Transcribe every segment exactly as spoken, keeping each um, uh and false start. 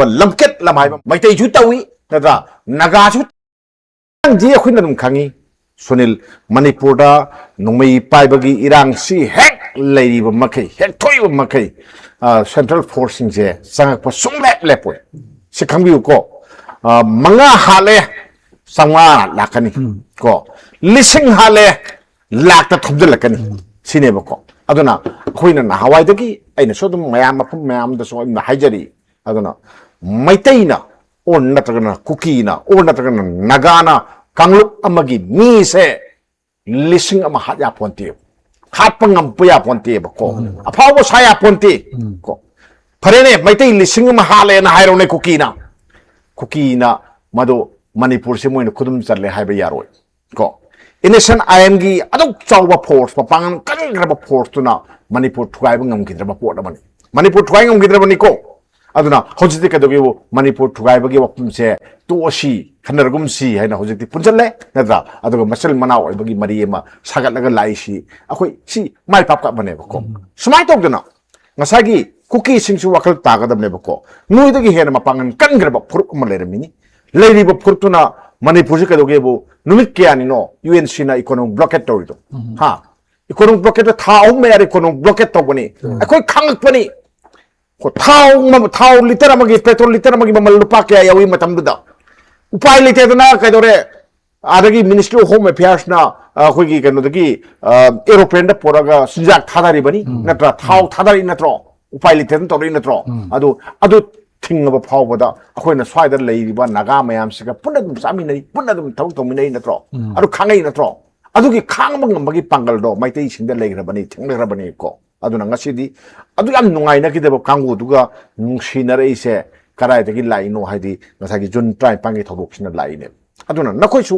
ꯂꯝꯀꯦꯠ ꯂꯝꯍꯥꯏꯕ ꯃꯩꯇꯩꯁꯨ ꯇꯧꯏ, ꯅꯠꯇ꯭ꯔꯥ? ꯅꯥꯒꯥꯁꯨ ꯇꯧꯏ꯫ ꯑꯩꯈꯣꯏꯅ ꯑꯗꯨꯝ ꯈꯪꯉꯤ, ꯁꯨꯅꯤꯜ, ꯃꯅꯤꯄꯨꯔꯗ ꯅꯣꯡꯃꯩ ꯄꯥꯏꯕꯒꯤ ꯏꯔꯥꯡꯁꯤ ꯍꯦꯛ ꯂꯩꯔꯤꯕ ꯃꯈꯩ, ꯍꯦꯛ ꯊꯣꯛꯏꯕ ꯃꯈꯩ, ꯑ, ꯁꯦꯟꯇ꯭ꯔꯦꯜ ꯐꯣꯔꯁꯁꯤꯡꯁꯦ ꯆꯪꯉꯛꯄ ꯁꯨꯡꯂꯦꯞ ꯂꯦꯞꯄꯣꯏ꯫ ꯁꯤ ꯈꯪꯕꯤꯌꯨꯀꯣ꯫ ꯑ, ꯃꯉꯥ ꯍꯥꯠꯂꯦ, ꯆꯥꯝꯃꯉꯥ ꯂꯥꯛꯀꯅꯤ꯫ ꯎꯝ꯫ ꯀꯣ, ꯂꯤꯁꯤꯡ ꯍꯥꯠꯂꯦ, ꯂꯥꯛꯇ ꯊꯣꯝꯖꯤꯜꯂꯛꯀꯅꯤ꯫ ꯎꯝ꯫ ꯁꯤꯅꯦꯕꯀꯣ꯫ ꯑꯗꯨꯅ ꯑꯩꯈꯣꯏꯅ ꯅꯍꯥꯟꯋꯥꯏꯗꯒꯤ, ꯑꯩꯅꯁꯨ ꯑꯗꯨꯝ ꯃꯌꯥꯝ, ꯃꯐꯝ ꯃꯌꯥꯝꯗꯁꯨ ꯑꯩꯅ ꯍꯥꯏꯖꯔꯤ꯫ ꯑꯗꯨꯅ ꯃꯩꯇꯩꯅ, ꯑꯣꯔ ꯅꯠꯇ꯭ꯔꯒꯅ ꯀꯨꯀꯤꯅ, ꯑꯣꯔ ꯅꯠꯇ꯭ꯔꯒꯅ ꯅꯥꯒꯥꯅ ꯀꯥꯡꯂꯨꯞ ꯑꯃꯒꯤ ꯃꯤꯁꯦ ꯂꯤꯁꯤꯡ ꯑꯃ ꯍꯥꯠ ꯌꯥꯄꯣꯟꯇꯦ, ꯍꯥꯠꯄ ꯉꯝꯕ ꯌꯥꯄꯣꯟꯇꯦꯕꯀꯣ꯫ ꯎꯝ꯫ ꯑꯐꯥꯎꯕ ꯁꯥ ꯌꯥꯄꯣꯟꯇꯦ꯫ ꯎꯝ꯫ ꯀꯣ, ꯐꯔꯦꯅꯦ, ꯃꯩꯇꯩ ꯂꯤꯁꯤꯡ ꯑꯃ ꯍꯥꯠꯂꯦꯅ ꯍꯥꯏꯔꯣꯅꯦ ꯀꯨꯀꯤꯅ꯫ ꯀꯨꯀꯤꯅ ꯃꯗꯨ ꯃꯅꯤꯄꯨꯔꯁꯤ ꯃꯣꯏꯅ ꯈꯨꯗꯨꯝ ꯆꯜꯂꯦ ꯍꯥꯏꯕ ꯌꯥꯔꯣꯏ꯫ ꯀꯣ, ꯑꯦꯟ ꯑꯦꯁ ꯑꯦꯟ ꯑꯥꯏ ꯑꯦꯝꯒꯤ ꯑꯗꯨꯛ ꯆꯥꯎꯕ ꯐꯣꯔꯁ, ꯃꯄꯥꯡꯒꯜ ꯀꯟꯈ꯭ꯔꯕ ꯐꯣꯔꯁꯇꯨꯅ ꯃꯅꯤꯄꯨꯔ ꯊꯨꯒꯥꯏꯕ ꯉꯝꯈꯤꯗ꯭ꯔꯕ ꯄꯣꯠ ꯑꯃꯅꯤ꯫ ꯃꯅꯤꯄꯨꯔ ꯊꯨꯒꯥꯏ ꯉꯝꯈꯤꯗ꯭ꯔꯕꯅꯤꯀꯣ꯫ ꯑꯗꯨꯅ ꯍꯧꯖꯤꯛꯇꯤ ꯀꯩꯗꯧꯒꯦꯕꯨ, ꯃꯅꯤꯄꯨꯔ ꯊꯨꯒꯥꯏꯕꯒꯤ ꯋꯥꯐꯝꯁꯦ ꯇꯣꯛꯑꯁꯤ, ꯈꯟꯅꯔꯒꯨꯝꯁꯤ ꯍꯥꯏꯅ ꯍꯧꯖꯤꯛꯇꯤ ꯄꯨꯟꯁꯤꯜꯂꯦ, ꯅꯠꯇ꯭ꯔꯥ? ꯑꯗꯨꯒ ꯃꯆꯤꯜ ꯃꯅꯥꯎ ꯑꯣꯏꯕꯒꯤ ꯃꯔꯤ ꯑꯃ ꯁꯥꯒꯠꯂꯒ ꯂꯥꯛꯏꯁꯤ, ꯑꯩꯈꯣꯏ ꯁꯤ ꯃꯥꯏ ꯄꯥꯛꯄ ꯑꯃꯅꯦꯕꯀꯣ꯫ ꯎꯝ꯫ ꯁꯨꯃꯥꯏꯅ ꯇꯧꯗꯅ ꯉꯁꯥꯏꯒꯤ ꯀꯨꯀꯤꯁꯤꯡꯁꯨ ꯋꯥꯈꯜ ꯇꯥꯒꯗꯕꯅꯦꯕꯀꯣ꯫ ꯅꯣꯏꯗꯒꯤ ꯍꯦꯟꯅ ꯃꯄꯥꯡꯒꯜ ꯀꯟꯈ꯭ꯔꯕ ꯐꯨꯔꯨꯞ ꯑꯃ ꯂꯩꯔꯝꯃꯤꯅꯤ꯫ ꯂꯩꯔꯤꯕ ꯐꯨꯔꯨꯞꯇꯨꯅ ꯃꯅꯤꯄꯨꯔꯁꯤ ꯀꯩꯗꯧꯒꯦꯕꯨ, ꯅꯨꯃꯤꯠ ꯀꯌꯥꯅꯤꯅꯣ ꯌꯨ ꯑꯦꯟ ꯁꯤꯅ ꯏꯀꯣꯅꯣꯃꯤꯛ ꯕ꯭ꯂꯣꯀꯦꯠ ꯇꯧꯔꯤꯗꯣ? ꯎꯝ꯫ ꯍꯥ? ꯏꯀꯣꯅꯣꯃꯤꯛ ꯕ꯭ꯂꯣꯀꯦꯠꯇ ꯊꯥ ꯑꯍꯨꯝ ꯃꯌꯥꯗ ꯏꯀꯣꯅꯣꯃꯤꯛ ꯕ꯭ꯂꯣꯀꯦꯠ ꯇꯧꯕꯅꯤ꯫ ꯎꯝ꯫ ꯑꯩꯈꯣꯏ ꯈꯪꯉꯛꯄꯅꯤ꯫ ꯀꯣ, ꯊꯥꯎ ꯃ-, ꯊꯥꯎ ꯂꯤꯇꯔ ꯑꯃꯒꯤ, ꯄꯦꯇ꯭ꯔꯣꯜ ꯂꯤꯇꯔ ꯑꯃꯒꯤ ꯃꯃꯜ ꯂꯨꯄꯥ ꯀꯌꯥ ꯌꯧꯏ ꯃꯇꯝꯗꯨꯗ? ꯎꯄꯥꯏ ꯂꯩꯇꯦꯗꯅ ꯀꯩꯗꯧꯔꯦ? ꯑꯗꯒꯤ Ministry of Home Affairsꯅ, ꯑ, ꯑꯩꯈꯣꯏꯒꯤ ꯀꯩꯅꯣꯗꯒꯤ, ꯑ, aeroplaneꯗ ꯄꯨꯔꯒ ꯆꯤꯟꯖꯥꯛ ꯊꯥꯗꯔꯤꯕꯅꯤ, ꯎꯝ꯫ ꯅꯠꯇ꯭ꯔꯥ? ꯊꯥꯎ ꯎꯝ꯫ ꯊꯥꯗꯔꯤ ꯅꯠꯇ꯭ꯔꯣ? ꯎꯄꯥꯏ ꯂꯩꯇꯗꯅ ꯇꯧꯔꯛꯏ ꯅꯠꯇ꯭ꯔꯣ? ꯎꯝ꯫ ꯑꯗꯨ, ꯑꯗꯨ ꯊꯤꯡꯉꯕ ꯐꯥꯎꯕꯗ ꯑꯩꯈꯣꯏꯅ ꯁ꯭ꯋꯥꯏꯗ ꯂꯩꯔꯤꯕ ꯅꯥꯒꯥ ꯃꯌꯥꯝꯁꯤꯒ ꯄꯨꯟꯅ ꯑꯗꯨꯝ ꯆꯥꯃꯤꯟꯅꯔꯤ, ꯄꯨꯟꯅ ꯑꯗꯨꯝ ꯊꯕꯛ ꯇꯧꯃꯤꯟꯅꯔꯤ ꯅꯠꯇ꯭ꯔꯣ? ꯎꯝ꯫ ꯑꯗꯨ ꯈꯥꯡꯉꯛꯏ ꯅꯠꯇ꯭ꯔꯣ? ꯑꯗꯨꯒꯤ ꯈꯥꯡꯕ ꯉꯝꯕꯒꯤ ꯄꯥꯡꯒꯜꯗꯣ ꯃꯩꯇꯩꯁꯤꯡꯗ ꯂꯩꯈ꯭ꯔꯕꯅꯤ, ꯊꯦꯡꯅꯈ꯭ꯔꯕꯅꯤꯀꯣ꯫ ꯑꯗꯨꯅ ꯉꯁꯤꯗꯤ ꯑꯗꯨ ꯌꯥꯝ ꯅꯨꯡꯉꯥꯏꯅꯈꯤꯗꯕ ꯀꯥꯡꯕꯨꯗꯨꯒ ꯅꯨꯡꯁꯤꯅꯔꯛꯏꯁꯦ ꯀꯗꯥꯏꯗꯒꯤ ꯂꯥꯛꯏꯅꯣ ꯍꯥꯏꯗꯤ, ꯉꯁꯥꯏꯒꯤ ꯖꯨꯟ ꯇꯔꯥꯅꯤꯄꯥꯟꯒꯤ ꯊꯧꯗꯣꯛꯁꯤꯅ ꯂꯥꯛꯏꯅꯦ꯫ ꯑꯗꯨꯅ ꯅꯈꯣꯏꯁꯨ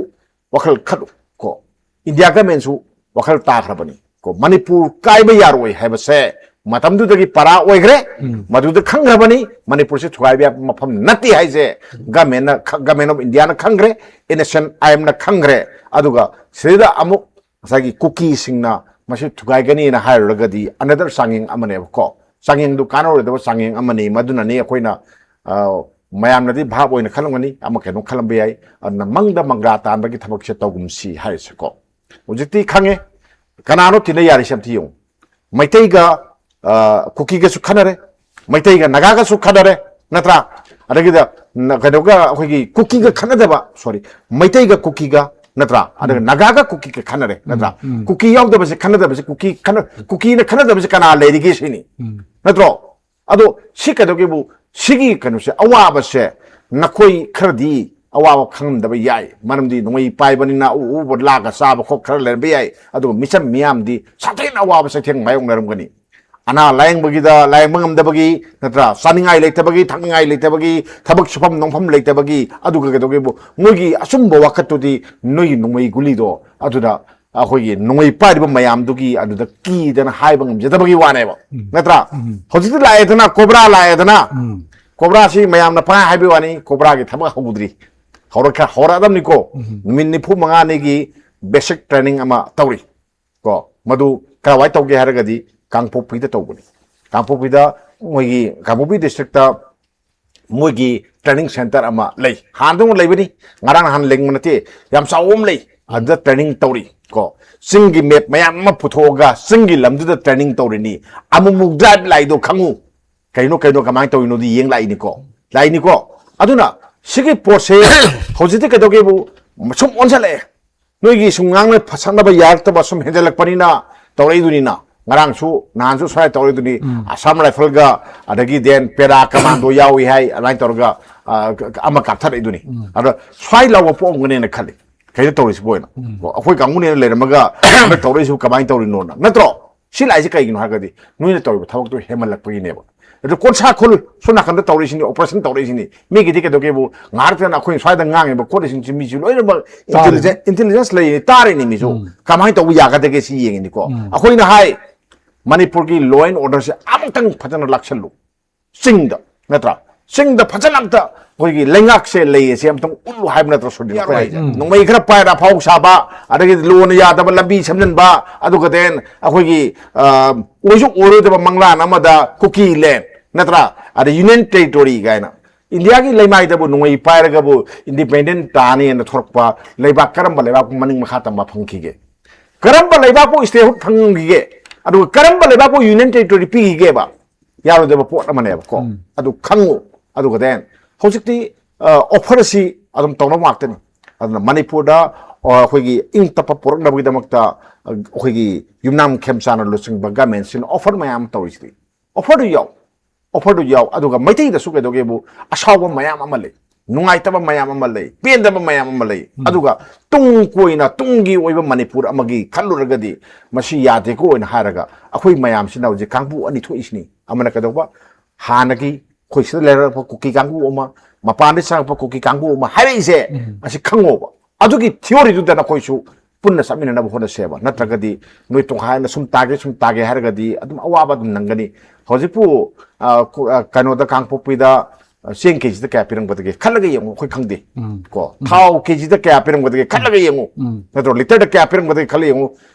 ꯋꯥꯈꯜ ꯈꯜꯂꯨ ꯀꯣ꯫ ꯏꯟꯗꯤꯌꯥ ꯒꯃꯦꯟꯁꯨ ꯋꯥꯈꯜ ꯇꯥꯈ꯭ꯔꯕꯅꯤ ꯀꯣ꯫ ꯃꯅꯤꯄꯨꯔ ꯀꯥꯏꯕ ꯌꯥꯔꯣꯏ ꯍꯥꯏꯕꯁꯦ ꯃꯇꯝꯗꯨꯗꯒꯤ ꯄꯔꯥ ꯑꯣꯏꯈ꯭ꯔꯦ꯫ ꯎꯝ꯫ ꯃꯗꯨꯗ ꯈꯪꯈ꯭ꯔꯕꯅꯤ, ꯃꯅꯤꯄꯨꯔꯁꯤ ꯊꯨꯒꯥꯏꯕ ꯌꯥꯕ ꯃꯐꯝ ꯅꯠꯇꯦ ꯍꯥꯏꯁꯦ꯫ ꯒꯃꯦꯟꯅ ꯈ-, Government of Indiaꯅ ꯈꯪꯈ꯭ꯔꯦ, ꯑꯦꯟ ꯑꯦꯁ ꯑꯦꯟ ꯑꯥꯏ ꯑꯦꯝꯅ ꯈꯪꯈ꯭ꯔꯦ꯫ ꯑꯗꯨꯒ ꯁꯤꯗ ꯑꯃꯨꯛ ꯉꯁꯥꯏꯒꯤ ꯀꯨꯀꯤꯁꯤꯡꯅ ꯃꯁꯤ ꯊꯨꯒꯥꯏꯒꯅꯤꯅ ꯍꯥꯏꯔꯨꯔꯒꯗꯤ another ꯆꯥꯡꯌꯦꯡ ꯑꯃꯅꯦꯕꯀꯣ꯫ ꯆꯥꯡꯌꯦꯡꯗꯨ ꯀꯥꯟꯅꯔꯣꯏꯗꯕ ꯆꯥꯡꯌꯦꯡ ꯑꯃꯅꯤ꯫ ꯃꯗꯨꯅꯅꯤ ꯑꯩꯈꯣꯏꯅ ꯑ, ꯃꯌꯥꯝꯅꯗꯤ ꯚꯥꯞ ꯑꯣꯏꯅ ꯈꯜꯂꯝꯒꯅꯤ, ꯑꯃ ꯀꯩꯅꯣ ꯈꯜꯂꯝꯕ ꯌꯥꯏ꯫ ꯑꯗꯨꯅ ꯃꯪꯗ ꯃꯪꯒ꯭ꯔꯥ ꯇꯥꯟꯕꯒꯤ ꯊꯕꯛꯁꯦ ꯇꯧꯒꯨꯝꯁꯤ ꯍꯥꯏꯔꯤꯁꯦꯀꯣ꯫ ꯍꯧꯖꯤꯛꯇꯤ ꯈꯪꯉꯦ꯫ ꯀꯅꯥꯅꯣ ꯇꯤꯟꯅ ꯌꯥꯔꯤꯁꯦ ꯑꯝꯇ ꯌꯦꯡꯉꯨ꯫ ꯃꯩꯇꯩꯒ, ꯑ, ꯀꯨꯀꯤꯒꯁꯨ ꯈꯠꯅꯔꯦ, ꯃꯩꯇꯩꯒ ꯅꯥꯒꯥꯒꯁꯨ ꯈꯠꯅꯔꯦ, ꯅꯠꯇ꯭ꯔꯥ? ꯑꯗꯒꯤꯗ ꯅ-, ꯀꯩꯅꯣꯒ, ꯑꯩꯈꯣꯏꯒꯤ ꯀꯨꯀꯤꯒ ꯈꯠꯅꯗꯕ, ꯁꯣꯔꯤ, ꯃꯩꯇꯩꯒ ꯀꯨꯀꯤꯒ, ꯅꯠꯇ꯭ꯔꯥ? ꯑꯗꯨꯒ ꯎꯝ꯫ ꯅꯥꯒꯥꯒ ꯀꯨꯀꯤꯒ ꯈꯠꯅꯔꯦ, ꯅꯠꯇ꯭ꯔꯥ? ꯎꯝ꯫ ꯀꯨꯀꯤ ꯌꯥꯎꯗꯕꯁꯦ, ꯈꯠꯅꯗꯕꯁꯦ, ꯀꯨꯀꯤ ꯈꯠꯅ-, ꯀꯨꯀꯤꯅ ꯈꯠꯅꯗꯕꯁꯦ ꯀꯅꯥ ꯂꯩꯔꯤꯒꯦ ꯁꯤꯅꯤ꯫ ꯎꯝ꯫ ꯅꯠꯇ꯭ꯔꯣ? ꯑꯗꯣ ꯁꯤ ꯀꯩꯗꯧꯒꯦꯕꯨ, ꯁꯤꯒꯤ ꯀꯩꯅꯣꯁꯦ, ꯑꯋꯥꯕꯁꯦ ꯅꯈꯣꯏ ꯈꯔꯗꯤ ꯑꯋꯥꯕ ꯈꯪꯉꯝꯗꯕ ꯌꯥꯏ, ꯃꯔꯝꯗꯤ ꯅꯣꯡꯃꯩ ꯄꯥꯏꯕꯅꯤꯅ ꯎ ꯎꯕ ꯂꯥꯛꯑꯒ ꯆꯥꯕ ꯈꯣꯠ ꯈꯔ ꯂꯩꯔꯝꯕ ꯌꯥꯏ, ꯑꯗꯨꯒ ꯃꯤꯆꯝ ꯃꯤꯌꯥꯝꯗꯤ ꯁꯥꯊꯤꯅ ꯑꯋꯥꯕ ꯆꯩꯊꯦꯡ ꯃꯥꯌꯣꯛꯅꯔꯝꯒꯅꯤ꯫ ꯑꯅꯥ ꯂꯥꯌꯦꯡꯕꯒꯤꯗ ꯂꯥꯌꯦꯡꯕ ꯉꯝꯗꯕꯒꯤ, ꯅꯠꯇ꯭ꯔꯥ, ꯆꯥꯅꯤꯡꯉꯥꯏ ꯂꯩꯇꯕꯒꯤ, ꯊꯛꯅꯤꯡꯉꯥꯏ ꯂꯩꯇꯕꯒꯤ, ꯊꯕꯛ ꯁꯨꯐꯝ ꯅꯣꯝꯐꯝ ꯂꯩꯇꯕꯒꯤ, ꯑꯗꯨꯒ ꯀꯩꯗꯧꯒꯦꯕꯨ, ꯃꯣꯏꯒꯤ ꯑꯆꯨꯝꯕ ꯋꯥꯈꯠꯇꯨꯗꯤ ꯅꯣꯏꯒꯤ ꯅꯣꯡꯃꯩ ꯒꯨꯂꯤꯗꯣ ꯑꯗꯨꯗ ꯑꯩꯈꯣꯏꯒꯤ ꯅꯣꯡꯃꯩ ꯄꯥꯏꯔꯤꯕ ꯃꯌꯥꯝꯗꯨꯒꯤ ꯑꯗꯨꯗ ꯀꯤꯗꯅ ꯍꯥꯏꯕ ꯉꯝꯖꯗꯕꯒꯤ ꯋꯥꯅꯦꯕ, ꯎꯝ꯫ ꯅꯠꯇ꯭ꯔꯥ? ꯎꯝ꯫ ꯍꯧꯖꯤꯛꯇꯤ ꯂꯥꯛꯑꯦꯗꯅ, ꯀꯣꯕ꯭ꯔꯥ ꯂꯥꯛꯑꯦꯗꯅ꯫ ꯎꯝ꯫ ꯀꯣꯕ꯭ꯔꯥꯁꯤ ꯃꯌꯥꯝꯅ ꯄꯪꯍꯥꯏ ꯍꯥꯏꯕꯩ ꯋꯥꯅꯤ, ꯀꯣꯕ꯭ꯔꯥꯒꯤ ꯊꯕꯛ ꯍꯧꯗ꯭ꯔꯤ꯫ ꯍꯧꯔꯛꯈ꯭ꯔ-, ꯍꯧꯔꯛꯑꯗꯕꯅꯤꯀꯣ꯫ ꯎꯝ꯫ ꯅꯨꯃꯤꯠ ꯅꯤꯐꯨ ꯃꯉꯥꯅꯤꯒꯤ basic training ꯑꯃ ꯇꯧꯔꯤ꯫ ꯀꯣ, ꯃꯗꯨ ꯀꯔꯥꯏꯋꯥꯏ ꯇꯧꯒꯦ ꯍꯥꯏꯔꯒꯗꯤ ꯀꯥꯡꯄꯣꯛꯄꯤꯗ ꯇꯧꯕꯅꯤ꯫ ꯀꯥꯡꯄꯣꯛꯄꯤꯗ, ꯃꯣꯏꯒꯤ ꯀꯥꯡꯄꯣꯛꯄꯤ districtꯇ ꯃꯣꯏꯒꯤ training centre ꯑꯃ ꯂꯩ꯫ ꯍꯥꯟꯅꯗꯧꯅ ꯂꯩꯕꯅꯤ, ꯉꯔꯥꯡ ꯅꯍꯥꯟ ꯂꯤꯡꯕ ꯅꯠꯇꯦ, ꯌꯥꯝ ꯆꯥꯎꯕ ꯑꯃ ꯂꯩ꯫ ꯑꯗꯨꯗ training ꯇꯧꯔꯤ꯫ ꯀꯣ, ꯆꯤꯡꯒꯤ map ꯃꯌꯥꯝ ꯑꯃ ꯄꯨꯊꯣꯛꯑꯒ ꯆꯤꯡꯒꯤ ꯂꯝꯗꯨꯗ training ꯇꯧꯔꯤꯅꯤ꯫ ꯑꯃꯨꯛ ꯑꯃꯨꯛ drive ꯂꯥꯛꯏꯗꯣ ꯈꯪꯉꯨ꯫ ꯀꯩꯅꯣ, ꯀꯩꯅꯣ, ꯀꯃꯥꯏꯅ ꯇꯧꯔꯤꯅꯣꯗꯤ ꯌꯦꯡ ꯂꯥꯛꯏꯅꯤꯀꯣ, ꯂꯥꯛꯏꯅꯤꯀꯣ꯫ ꯑꯗꯨꯅ ꯁꯤꯒꯤ ꯄꯣꯠꯁꯦ ꯍꯧꯖꯤꯛꯇꯤ ꯀꯩꯗꯧꯒꯦꯕꯨ, ꯁꯨꯝ ꯑꯣꯟꯁꯜꯂꯛꯑꯦ꯫ ꯅꯣꯏꯒꯤ ꯁꯨꯝ ꯉꯥꯡꯅ ꯁꯛꯅꯕ ꯌꯥꯔꯛꯇꯕ ꯁꯨꯝ ꯍꯦꯟꯖꯜꯂꯛꯄꯅꯤꯅ ꯇꯧꯔꯛꯏꯗꯨꯅꯤꯅ꯫ ꯉꯔꯥꯡꯁꯨ, ꯅꯍꯥꯟꯁꯨ ꯁ꯭ꯋꯥꯏ ꯇꯧꯔꯛꯏꯗꯨꯅꯤ꯫ ꯎꯝ꯫ Assam Rifle ꯒ, ꯑꯗꯒꯤ then para commando ꯌꯥꯎꯏ ꯍꯥꯏ, ꯑꯗꯨꯃꯥꯏꯅ ꯇꯧꯔꯒ, ꯑ, ꯑꯃ ꯀꯥꯞꯊꯔꯛꯏꯗꯨꯅꯤ꯫ ꯎꯝ꯫ ꯑꯗꯣ ꯁ꯭ꯋꯥꯏ ꯂꯥꯎꯕ ꯄꯣꯛꯑꯝꯒꯅꯦꯅ ꯈꯜꯂꯤ꯫ ꯀꯩꯅꯣ ꯇꯧꯔꯤꯁꯤꯕꯨ ꯑꯣꯏꯅ? ꯎꯝ꯫ ꯑꯣ, ꯑꯩꯈꯣꯏ ꯀꯥꯡꯕꯨꯅꯦꯅ ꯂꯩꯔꯝꯃꯒ ꯍꯟꯗꯛ ꯇꯧꯔꯛꯏꯁꯤꯕꯨ ꯀꯃꯥꯏꯅ ꯇꯧꯔꯤꯅꯣꯅ? ꯅꯠꯇ꯭ꯔꯣ? ꯁꯤ ꯂꯥꯛꯏꯁꯦ ꯀꯩꯒꯤꯅꯣ ꯍꯥꯏꯔꯒꯗꯤ ꯅꯣꯏꯅ ꯇꯧꯔꯤꯕ ꯊꯕꯛꯇꯣ ꯍꯦꯟꯃꯜꯂꯛꯄꯒꯤꯅꯦꯕ꯫ ꯑꯗꯨ ꯀꯣꯟꯁꯥ ꯈꯨꯜ ꯁꯣꯝ ꯅꯥꯀꯟꯗ ꯇꯧꯔꯛꯏꯁꯤꯅꯤ, operation ꯇꯧꯔꯛꯏꯁꯤꯅꯤ꯫ ꯃꯤꯒꯤꯗꯤ ꯀꯩꯗꯧꯒꯦꯕꯨ, ꯉꯥꯏꯍꯥꯛꯇꯅ ꯑꯩꯈꯣꯏꯅ ꯁ꯭ꯋꯥꯏꯗ ꯉꯥꯡꯉꯤꯕ ꯈꯣꯠꯂꯤꯁꯤꯡꯁꯤ ꯃꯤꯁꯨ ꯂꯣꯏꯅꯃꯛ ꯇꯥꯔꯦ꯫ Intelligence, intelligence ꯂꯩꯔꯤꯅꯤ, ꯇꯥꯔꯤꯅꯤ ꯃꯤꯁꯨ꯫ ꯎꯝ꯫ ꯀꯃꯥꯏꯅ ꯇꯧꯕ ꯌꯥꯒꯗꯒꯦ ꯁꯤ ꯌꯦꯡꯉꯤꯅꯤꯀꯣ꯫ ꯎꯝ꯫ ꯑꯩꯈꯣꯏꯅ ꯍꯥꯏ, ꯃꯅꯤꯄꯨꯔꯒꯤ law and order ꯁꯦ ꯑꯃꯨꯛꯇꯪ ꯐꯖꯅ ꯂꯥꯛꯁꯜꯂꯨ꯫ ꯆꯤꯡꯗ, ꯅꯠꯇ꯭ꯔꯥ? ꯆꯤꯡꯗ ꯐꯖꯅ ꯑꯝꯇ ꯑꯩꯈꯣꯏꯒꯤ ꯂꯩꯉꯥꯛꯁꯦ ꯂꯩꯌꯦꯁꯦ ꯑꯝꯇꯪ ꯎꯠꯂꯨ ꯍꯥꯏꯕ ꯅꯠꯇ꯭ꯔꯣ, ꯁꯨꯔꯖꯤꯠ? ꯑꯩꯈꯣꯏ ꯍꯥꯏꯁꯦ꯫ ꯎꯝ꯫ ꯅꯣꯡꯃꯩ ꯈꯔ ꯄꯥꯏꯔ ꯑꯐꯥꯎ ꯁꯥꯕ, ꯑꯗꯒꯤ ꯂꯣꯅ ꯌꯥꯗꯕ ꯂꯝꯕꯤ ꯁꯦꯝꯖꯤꯟꯕ, ꯑꯗꯨꯒ then ꯑꯩꯈꯣꯏꯒꯤ, ꯑ, ꯑꯣꯏꯁꯨ ꯑꯣꯏꯔꯣꯏꯗꯕ ꯃꯪꯂꯥꯟ ꯑꯃꯗ ꯀꯨꯀꯤ land, ꯅꯠꯇ꯭ꯔꯥ? ꯑꯗ Union Territory ꯀꯥꯏꯅ ꯏꯟꯗꯤꯌꯥꯒꯤ ꯂꯩꯃꯥꯏꯗꯕꯨ ꯅꯣꯡꯃꯩ ꯄꯥꯏꯔꯒꯕꯨ ꯏꯟꯗꯤꯄꯦꯟꯗꯦꯟ ꯇꯥꯅꯤ ꯍꯥꯏꯅ ꯊꯣꯔꯛꯄ ꯂꯩꯕꯥꯛ ꯀꯔꯝꯕ ꯂꯩꯕꯥꯛꯄꯨ ꯃꯅꯤꯡ ꯃꯈꯥ ꯇꯝꯕ ꯐꯪꯈꯤꯒꯦ? ꯀꯔꯝꯕ ꯂꯩꯕꯥꯛꯄꯨ ꯁ꯭ꯇꯦꯠꯍꯨꯗ ꯐꯪꯈꯤꯒꯦ? ꯑꯗꯨꯒ ꯀꯔꯝꯕ ꯂꯩꯕꯥꯛꯄꯨ ꯌꯨꯅꯤꯌꯟ ꯇꯦꯔꯤꯇꯣꯔꯤ ꯄꯤꯈꯤꯒꯦꯕ? ꯌꯥꯔꯣꯏꯗꯕ ꯄꯣꯠ ꯑꯃꯅꯦꯕꯀꯣ꯫ ꯎꯝ꯫ ꯑꯗꯨ ꯈꯪꯉꯨ꯫ ꯑꯗꯨꯒ then ꯍꯧꯖꯤꯛꯇꯤ ꯑꯣꯐꯔꯁꯤ ꯑꯗꯨꯝ ꯇꯧꯅꯕ ꯉꯥꯛꯇꯅꯤ꯫ ꯑꯗꯨꯅ ꯃꯅꯤꯄꯨꯔꯗ ꯑ, ꯑꯩꯈꯣꯏꯒꯤ ꯏꯪ ꯇꯞꯄ ꯄꯨꯔꯛꯅꯕꯒꯤꯗꯃꯛꯇ ꯑ, ꯑꯩꯈꯣꯏꯒꯤ ꯌꯨꯝꯅꯥꯝ ꯈꯦꯝꯆꯥꯅ ꯂꯨꯆꯤꯡꯕ ꯒꯃꯦꯟꯁꯤꯅ ꯑꯣꯐꯔ ꯃꯌꯥꯝ ꯑꯃ ꯇꯧꯔꯤꯁꯤꯗꯤ꯫ ꯑꯣꯐꯔꯗꯨ ꯌꯥꯎ, ꯑꯣꯐꯔꯗꯨ ꯌꯥꯎ꯫ ꯑꯗꯨꯒ ꯃꯩꯇꯩꯗꯁꯨ ꯀꯩꯗꯧꯒꯦꯕꯨ ꯑꯁꯥꯎꯕ ꯃꯌꯥꯝ ꯑꯃ ꯂꯩ, ꯅꯨꯡꯉꯥꯏꯇꯕ ꯃꯌꯥꯝ ꯑꯃ ꯂꯩ, ꯄꯦꯟꯗꯕ ꯃꯌꯥꯝ ꯑꯃ ꯂꯩ꯫ ꯎꯝ꯫ ꯑꯗꯨꯒ ꯇꯨꯡ ꯀꯣꯏꯅ ꯇꯨꯡꯒꯤ ꯑꯣꯏꯕ ꯃꯅꯤꯄꯨꯔ ꯑꯃꯒꯤ ꯈꯜꯂꯨꯔꯒꯗꯤ ꯃꯁꯤ ꯌꯥꯗꯦꯀꯣ ꯍꯥꯏꯅ ꯍꯥꯏꯔꯒ ꯑꯩꯈꯣꯏ ꯃꯌꯥꯝꯁꯤꯅ ꯍꯧꯖꯤꯛ ꯀꯥꯡꯕꯨ ꯑꯅꯤ ꯊꯣꯛꯏꯁꯤꯅꯤ꯫ ꯑꯃꯅ ꯀꯩꯗꯧꯕ? ꯍꯥꯟꯅꯒꯤ ꯑꯩꯈꯣꯏ ꯁꯤꯗ ꯂꯩꯔꯛꯄ ꯀꯨꯀꯤ ꯀꯥꯡꯕꯨ ꯑꯃ, ꯃꯄꯥꯟꯗ ꯆꯪꯉꯛꯄ ꯀꯨꯀꯤ ꯀꯥꯡꯕꯨ ꯑꯃ ꯍꯥꯏꯔꯛꯏꯁꯦ, ꯎꯝ꯫ ꯑꯁꯤ ꯈꯪꯉꯣꯕ꯫ ꯑꯗꯨꯒꯤ ꯊꯤꯑꯣꯔꯤꯗꯨꯗ ꯅꯈꯣꯏꯁꯨ ꯄꯨꯟꯅ ꯆꯠꯃꯤꯟꯅꯅꯕ ꯍꯣꯠꯅꯁꯦꯕ꯫ ꯅꯠꯇ꯭ꯔꯒꯗꯤ ꯅꯣꯏ ꯇꯣꯈꯥꯏꯅ ꯁꯨꯝ ꯇꯥꯒꯦ, ꯁꯨꯝ ꯇꯥꯒꯦ ꯍꯥꯏꯔꯒꯗꯤ ꯑꯗꯨꯝ ꯑꯋꯥꯕ ꯑꯗꯨꯝ ꯅꯪꯒꯅꯤ꯫ ꯍꯧꯖꯤꯛꯄꯨ, ꯑ, ꯀ-, ꯑ, ꯀꯩꯅꯣꯗ, ꯀꯥꯡꯄꯣꯛꯄꯤꯗ, ꯑ, ꯆꯦꯡ ꯀꯦꯖꯤꯗ ꯀꯌꯥ ꯄꯤꯔꯝꯒꯗꯒꯦ ꯈꯜꯂꯒ ꯌꯦꯡꯉꯨ꯫ ꯑꯩꯈꯣꯏ ꯈꯪꯗꯦ꯫ ꯎꯝ꯫ ꯀꯣ, ꯎꯝ꯫ ꯊꯥꯎ ꯀꯦꯖꯤꯗ ꯀꯌꯥ ꯄꯤꯔꯝꯒꯗꯒꯦ ꯈꯜꯂꯒ ꯌꯦꯡꯉꯨ꯫ ꯎꯝ꯫ ꯅꯠꯇ꯭ꯔꯣ? ꯂꯤꯇꯔꯗ ꯀꯌꯥ ꯄꯤꯔꯝꯒꯗꯒꯦ ꯈꯜꯂꯒ ꯌꯦꯡꯉꯨ꯫